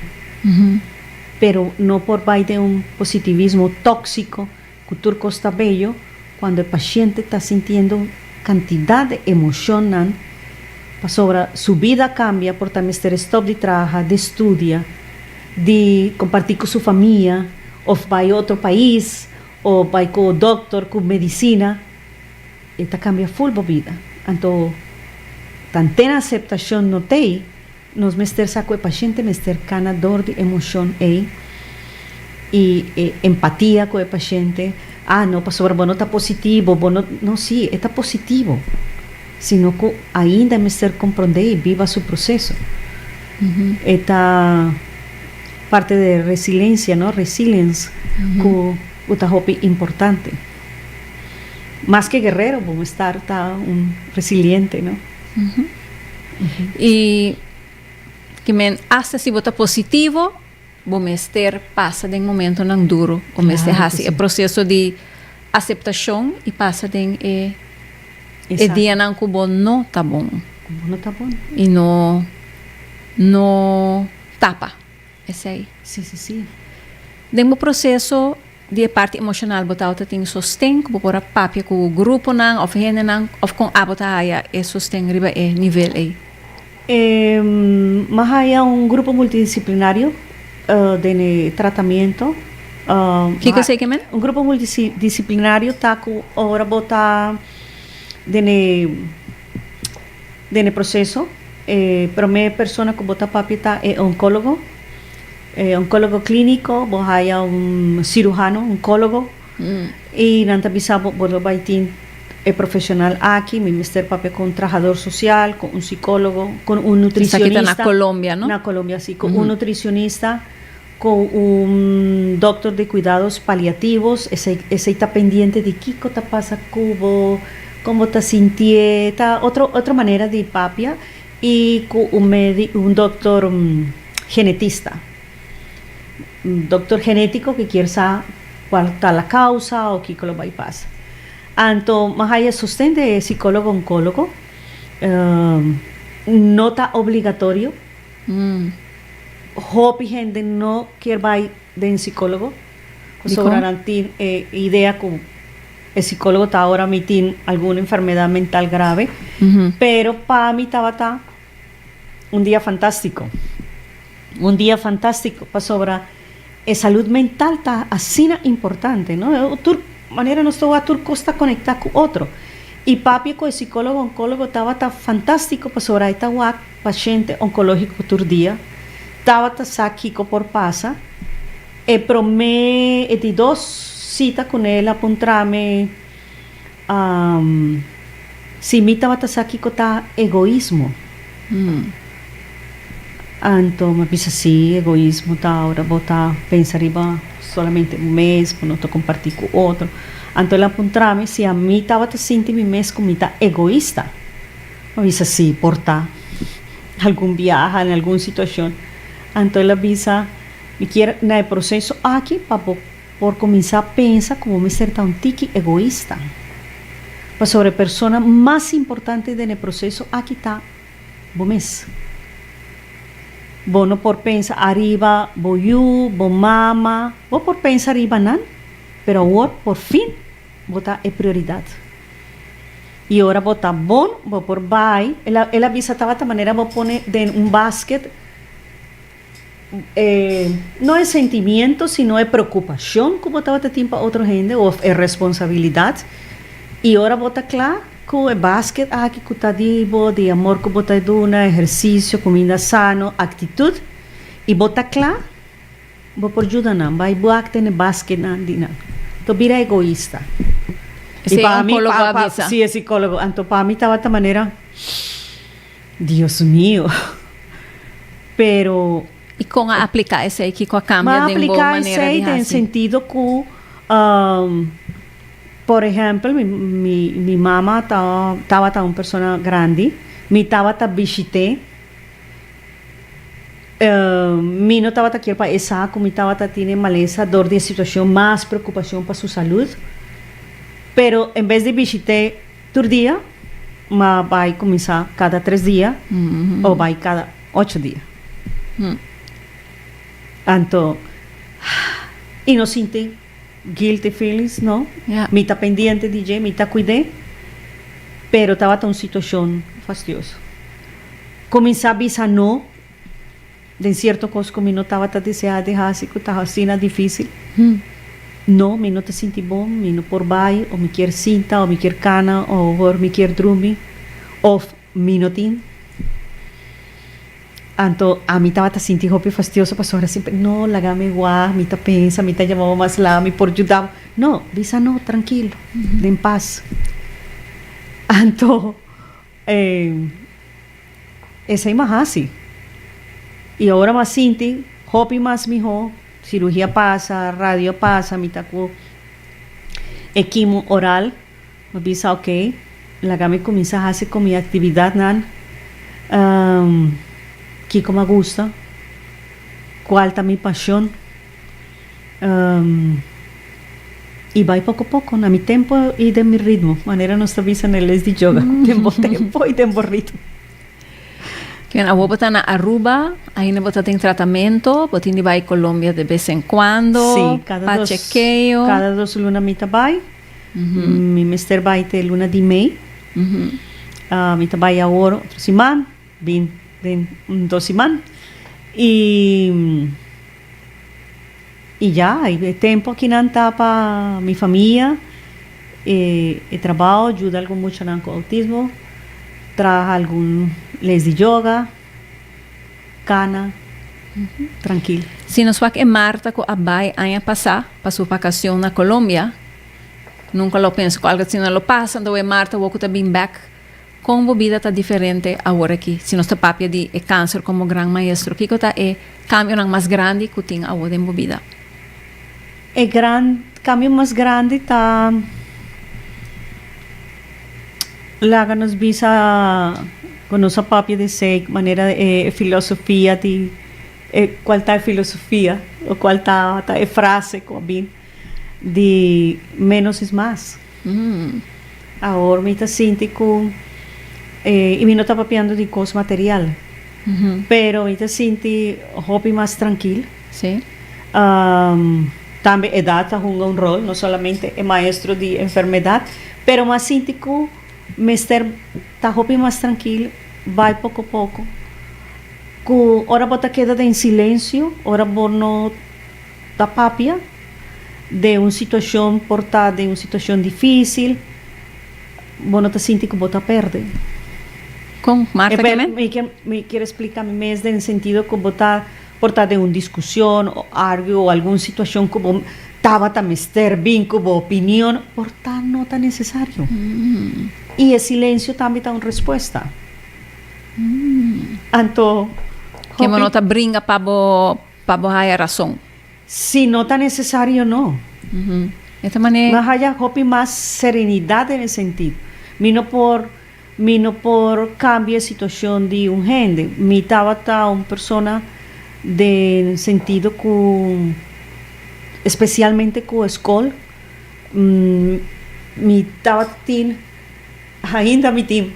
Pero no por bai den un positivismo tóksiko ku tur kos ta bello, kuando e pashente ta sintiendo kantidat di emoshonnan pasobra su bida a kambia, por ta mester stòp di traha, di studia, di kompartí ku su famia òf bai otro pais òf bai ku dòkter ku medisina, e ta kambia ful bo bida. Anto tanten aseptashon no t'ei, Nos mester sa ku e pashente mester kana dor di emoshon ei i e empatia ku e pashente. Ah, no, pasobra bo no ta positivo, bo no, no, sí, e ta positivo, sino ku ainda e mester komprondé i biba su proseso. E ta parte di resilensia, no, resilience, ku ku ta hopi importante. Mas ke guerrero bo mester ta un resiliente, no. I ki men asta si bo ta positivo, bo mester pasa den momentonan duro. Bo mester hasi e proseso di aseptashon i pasa den e e dianan ku bo no ta bon. Ku bo no ta bon. I no no tapa esei. Si, si, si. Den bo proseso Di e parti emoshonal bo tabata tin sosten ku bo por a papia ku gruponan òf hendenan òf kon abo ta haya e sosten riba e nivel ei? Mi a haya un grupo multidisiplinario den e tratamiento. Kiko esei ke men? Un grupo multidisiplinario ta ku ora bo ta den e den e proseso e prome persona ku bo ta papia ta e onkólogo. E oncólogo clínico, bo haya un cirujano oncólogo y nan ta bisa bo, bo lo bay tin e profesional aki, mi mester papia cu un trahador social, cu un psicólogo, cu un Esaki ta na nutricionista. Colombia, no? Na Colombia, si, cu un nutricionista. Cu un doctor di cuidados paliativos, esey esey ta pendiente di kico ta pasa cu bo, con bo ta sintié, ta otro otro manera di papia y cu un medi un doctor genetista, un doctor genetico cu kier sa cual ta la causa o kico lo bay pasa. Anto mi haya sosten di e psicologo oncologo, no ta obligatorio. Hopi hende no kier bai den psicologo pasobra nan tin e idea cu e psicologo ta ora mi tin algun enfermedad mental grave, pero pa mi tabata un dia fantastico, un dia fantastico pasobra e salud mental ta asina importante, no? Tur manera nos ta wak tur cos ta conecta cu otro y papia cu e psicologo oncologo tabata fantastico pasobra e ta wak Pashente onkológiko tur dia tabata sa kiko por pasa. E promé e di dos sita kuné el a puntra mi si mi tabata sa kiko ta egoismo. Anto mi a bisa si, egoismo ta ora bo ta pensa riba solamente bo mes, bo no ta kompartí ku otro. Anto el a puntra mi si ami tabata sinti mi mes ku mi ta egoista. A bisa si por ta algun biaha en algun situacion. Anto el a bisa, Mi kier na e proceso aki pa bo por cuminsa pensa cu bo mester ta un tiki egoista. Pasobra e persona mas importante den e proceso aki ta bo mes. Bo no por pensa ariba bo yu, bo mama, bo por pensa riba nan, pero awor por fin bo ta e prioridad. I ora bo ta bon, bo por bai. El a, el a bisa tabata manera bo pone den un basket e, no e sentimiento, sino e preocupacion cu bo tabata tin pa otro hende of e responsabilidad. I ora bo ta cla cu e basket aki cu ta di bo, di amor cu bo ta duna, ehercicio, cuminda sano, actitud, i bo ta cla, Bo por yuda nan bai buak den e basketnan di nan. To bira egoista. Esei e oncologo a bisa. Si, e psicologo. Anto pa mi tabata manera, Dios mio. Pero. I kon a aplica esei? Kiko a cambia den bo manera di hasi? Mi a aplica esei den sentido ku, por ehempel, mi mama tabata un persona grandi. Mi tabata bishit'é. Mi no tabata kier pa e sa ku mi tabata tene malesa dor di e situashon, mas preokupashon pa su salud. Pero en bes di bishit'é tur dia, m'a bai kuminsá kada tres dia o bai kada ocho dia. Anto, i no sinti guilty feelings, no. Mi ta pendiente di dje, mi ta kuid'é, pero tabata un situashon fastioso. Kuminsá bisa no den sierto kos ku mi no tabata deseá di hasi ku ta asina difísil. No, mi no ta sinti bon, mi no por bai, o mi kier sinta, o mi kier kana, o awor mi kier drumi, òf mi no tin. Anto ami tabata sinti hopi fastioso pasobra semper, no, laga mi wak, mi ta pensa, mi ta yama bo mas la, mi por yuda bo. No, bisa no, trankilo, den pas. Anto. Esei m'a hasi. I ora m'a sinti hopi mas mihó, sirugia pasa, radio pasa, mi ta ku e kimo oral, m'a bisa ok, laga mi kuminsá hasi ku mi aktividatnan, kiko m'a gusta, kual ta mi pashon. I bai poko poko na mi tempo i den mi ritmo, manera nos ta bisa na e les di yoga, den bo tempo i den bo ritmo. Kian awor bo ta na Aruba, ainda bo ta den tratamento, bo tin di bai Colombia de bes en cuando Sí, kada pa dos, chekeo. kada dos luna mi ta bai. Mi mester bai te luna di mei. Mi ta bai awor otro siman, bin den un dos siman. I. I ya, e tempu akinan ta pa mi famia, e e trabao, yuda algun muchanan ku outismo, traha algun les di yoga, kana, trankil. Si nos wak e Marta ku a bai aña pasá pa su vakashon na Colombia, nunka lo pensa ku algu asina lo pasa, anto e Marta wou ku ta bin bèk. Kon bo bida ta diferente awor aki? Si nos ta papia di e kanser komo gran maestro, kiko ta e kambionan mas grandi ku tin awor den bo bida? E gran kambio mas grandi ta laga nos bisa ku nos a papia di esei manera e filosofia di e kual ta e filosofia o kual ta ta e frase ku a bin di menos es mas. Awor mi ta sinti ku i mi no ta papiando di kos material pero mi ta sinti hopi mas trankil. Tambe edat ta hunga un rol, no solamente e maestro di enfermedat, pero mi a sinti ku mester ta hopi mas trankil, bai poko poko, ku ora bo ta keda den silensio, ora bo no ta papia den un situacion por ta den un situacion dificil, bo no ta sinti cu bo ta perde. Con? Marta E ke men? Mi kier mi kier explica mi mes den sentido cu bo ta por ta den un discusion o algo o algun situacion cu bo tabata mester bin cu bo opinion, por ta no ta necesario. Y e silencio tambe ta un respuesta. Anto Ke bo hopi. no ta bringa pa bo Pa bo haya rason. Si no ta necesario no. E ta mane. Mi a haya hopi mas serenidad den e sentido. Mi no por mi no por cambia e situacion di un hende. Mi tabata un persona den sentido cu especialmente cu e scol mi tabatin Ainda mi tin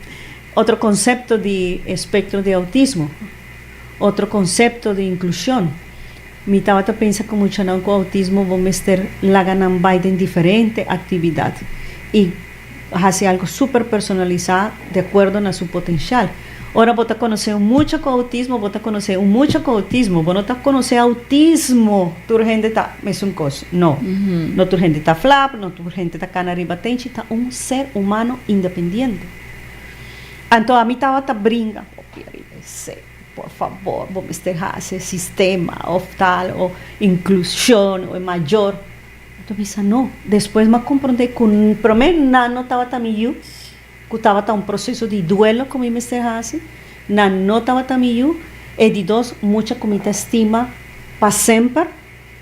otro concepto di espectro di autismo, otro concepto di inclusion. Mi tabata pensa cu muchanan cu autismo bo mester laga nan bay den diferente actividad y haci algo super personalisa di acuerdo na su potencial. Ora bo ta conoce un mucha cu autismo, bo ta conoce un mucha cu autismo, bo no ta conoce autismo tur hende ta mesun cos, no. No tur hende ta flap, no tur hende ta cana riba tenchi, ta un ser humano independiente. Anto ami tabata bringa, hopi ariba esey, por favor bo mester haci e sistema of tal o inclusion o e mayor. Anto mi sa no, despues mi a comprende cu prome nan no tabata mi yu, ku tabata un proseso di duelo ku mi mester hasi, nan no tabata mi yu, e di dos mucha ku mi ta stima pa semper,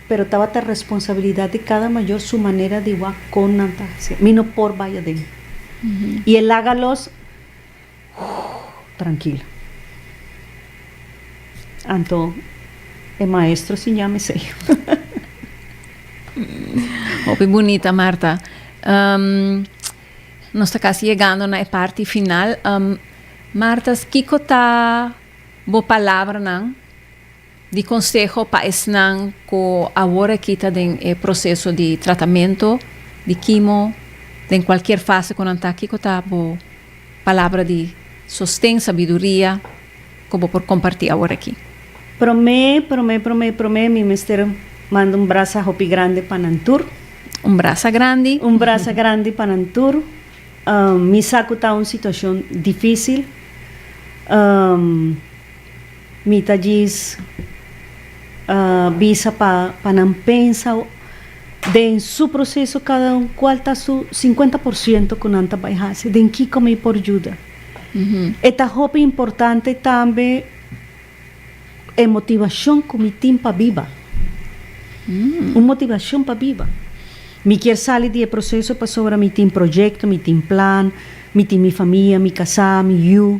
pero tabata responsabilidat di kada mayor su manera di wak kon nan ta hasi, mi no por bai aden. I e laga los trankil. Anto e maestro siña mi esei. Hopi bunita Marta. Nos ta casi yegando na e parti final. Marta, kico ta bo palabranan di conseho pa esnan cu awor aki ta den e proceso di tratamento di kimo, den cualkier fase cu nan ta? Kico ta bo palabra di sosten, sabiduria cu bo por comparti awor aki? Prome, prome, prome, prome mi mester manda un brasa hopi grandi pa nan tur. Un brasa grandi. Un brasa grandi pa nan tur. Mi sa ku ta un situashon difísil. Mi ta djis bisa pa pa nan pensa den su proseso kada un kual ta su sinkuenta por siento ku nan ta bai hasi, den kiko mi por yuda. E ta hopi importante tambe. E motivashon ku mi tin pa biba. Un motivashon pa biba. Mi kier sali di e proseso pasobra mi tin proyekto, mi tin plan, mi tin mi famia, mi kasá, mi yu.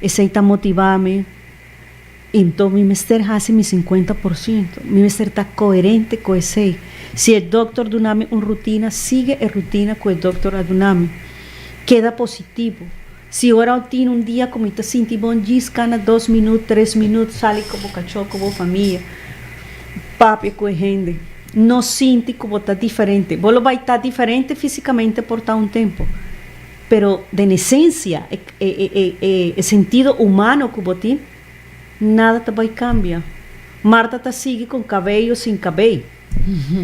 Esei ta motivá mi. Enton mi mester hasi mi sinkuenta por siento. Mi mester ta koherente ku esei. Si e dòkter duna mi un rutina, sigui e rutina ku e dòkter a duna mi. Keda positivo. Si ora o tin un dia ku mi ta sinti bon djis kana dos minut, tres minut, sali ku bo kachó, ku bo famia, papia ku e hende. No sinti ku bo ta diferente. Bo lo bai ta diferente físikamente por ta un tempu, pero den esensia, e e e e sentido humano ku bo tin, nada ta bai kambia. Marta ta sigui ku un kabei o sin kabei.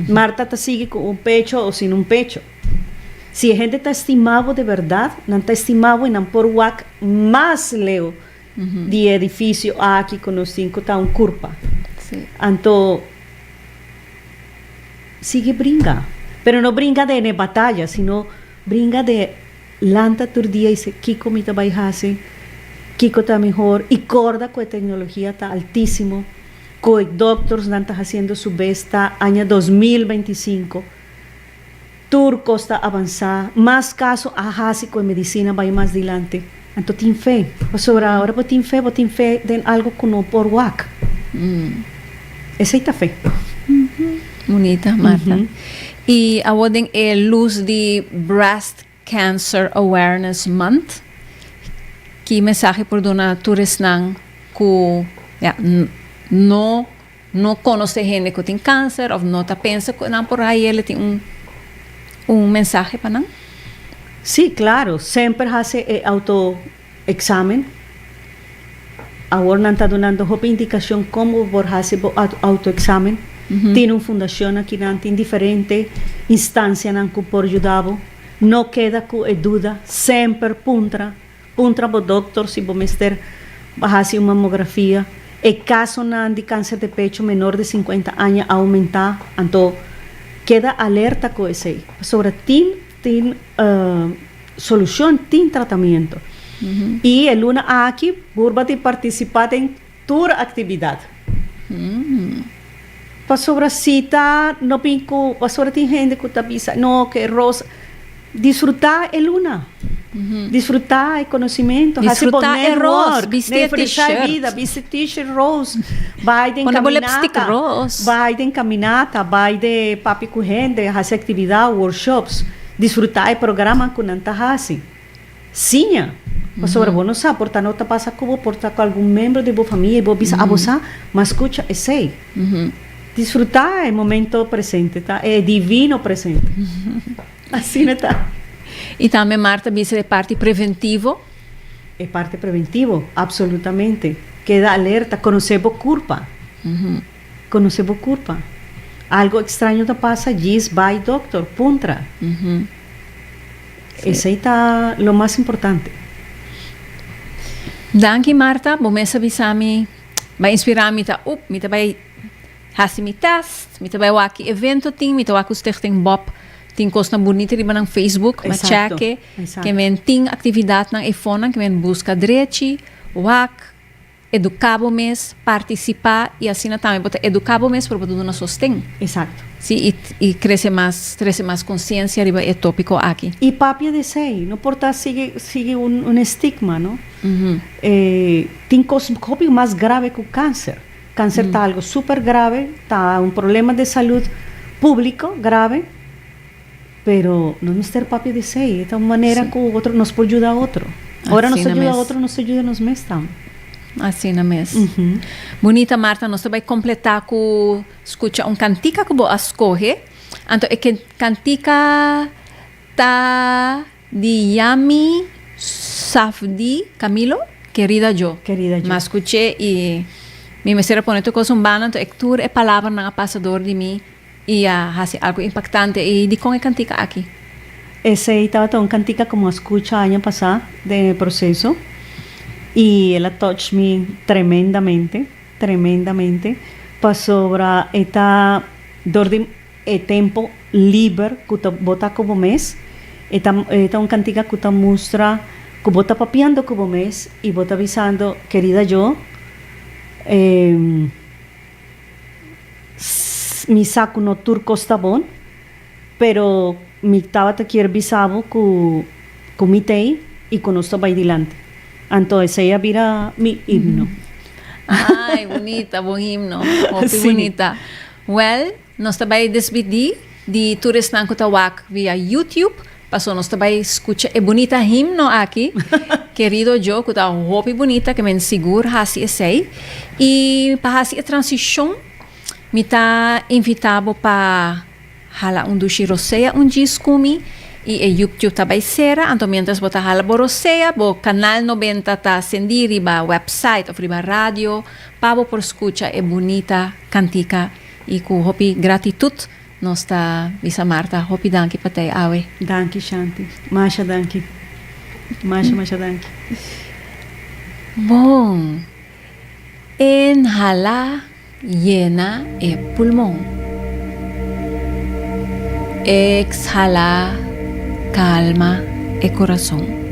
Marta ta sigui ku un pecho o sin un pecho. Si e hende ta stima bo de berdad, nan ta stima bo i nan por wak mas leu di e edifisio aki ku nos tin ku ta un kurpa. Anto sigui bringa, pero no bringa den e bataya, sino bringa de. Lanta tur dia y se kico mi ta bay haci, kico ta mihor y corda cu e tecnologia ta altisimo, cu e doctorsnan ta haciendo su best ta aña 2025, tur cos ta avansa, mas caso a haci cu e medicina bay mas dilanti. Anto tin fe, pasobra ora bo tin fe, bo tin fe den algo cu no por wak. Esey ta fe. Bunita, Martha. Y awor den e luz di Breast Cancer Awareness Month, ki mensahe por duna tur esnan cu ya no no conoce hende cu tin cancer of no ta pensa cu nan por hayele tin un un mensahe pa nan? Sí, claro. Semper haci e auto examen. Awor nan ta dunando hopi indicacion con bo por haci bo auto examen. Tin un fundacion aki nan, tin diferente instancianan cu por yuda bo. No keda cu e duda, semper puntra. Puntra bo dokter si bo mester haci un mamografia. E casonan di cancer di pecho menor di 50 aña a aumenta, anto keda alerta cu esey. Pasobra tin tin solucion, tin tratamiento. Y e luna aki Burba tin participa den tur actividad. Pasobra si ta no bin cu, pasobra tin hende cu ta bisa no ke ros, disfruta e luna, disfruta e conocimento, haci bo Disfruta e ros, network, bisti e disfruta e t-shirt. Bida, bisti t-shirt ros, bai den Pone bo lipstick caminata, ros. Bai den caminata, bai de papia cu hende, haci actividad, workshops, disfruta e programa cu nan ta haci. Siña, pasobra bo no sa, por ta no ta pasa cu bo, por ta cu algun membro di bo famia y bo bisa abo sa, ma scucha esey. Disfruta e momento presente, ta e divino presente. Asina ta. Y tambe Marta bisa e parti preventivo. E parti preventivo, absolutamente. Keda alerta, conoce bo curpa. Conoce bo curpa. Algo extraño ta pasa, djis bay doctor, puntra. Esey ta lo mas importante. Danki Marta, bo mes a bisa mi, bo a inspira mi ta up, mi ta bay haci mi test, mi ta bay wak ki evento tin, mi ta wak cu Stichting Bob tin cosnan bunita riba nan Facebook, mi a checke ke men tin actividadnan eyfonan ke men busca drechi, wak, Eduká bo mes, partisipá i asina tambe bo ta eduká bo mes pero bo ta duna sosten. Exacto. Sí, i i krese mas, trese mas konsiensia riba e tópiko aki. I papia di esei, no por ta sigui sigui un un estigma, no? E tin kos hopi mas grave ku kanser. Kanser ta algo super grave, ta un problema de salud públiko grave, Pero no mester papia di esei, e ta un manera ku otro nos por yuda otro. Ora nos ta yuda otro, nos ta yuda nos mes tambe. Asina mes. Bunita Marta, nos ta bai kompletá ku skucha un kantika ku bo a skohe. Anto e kantika ta di Yami Safdi Camilo, Querida Yo. Querida Yo. Mi a skuch'é i mi mester a pone tur kos un banda, anto e tur e palabranan a pasa dor di mi. I a hasi algu impaktante. I dikon e kantika aki? Esei tabata un kantika ku mi a skucha aña pasá den e proseso i el a touch mi tremendamente, tremendamente, pasobra e ta dor di e tempu liber ku ta bo ta ku bo mes, e ta e ta un kantika ku ta mustra ku bo ta papiando ku bo mes i bo ta bisando, Kerida yo, Mi sa ku no tur kos ta bon, pero mi tabata kier bisa bo ku ku mi t'ei i ku nos ta bai dilanti. Anto esei a bira mi himno. Ai, bunita, bon himno. Hopi bunita. Wèl, nos ta bai despidí di tur esnan ku ta wak via YouTube, paso nos ta bai skucha e bunita himno aki, Querido Yo, ku ta hopi bunita, ke men sigur hasi esei. I pa hasi e transishon, mi ta invitá bo pa hala un dushi rosea un djis ku mi, i e YouTube ta bai sera. Anto miéntras bo ta hala bo rosea, bo Kanal 90 ta sendí riba wèpsait òf riba radio pa bo por skucha e bunita kantika. I ku hopi gratitut nos ta bisa Marta hopi danki pa tei awe. Danki Shanti. Masha danki. Masha masha danki. Bon. Inhalá yena e pulmon. Exhalá kalma. e kurason.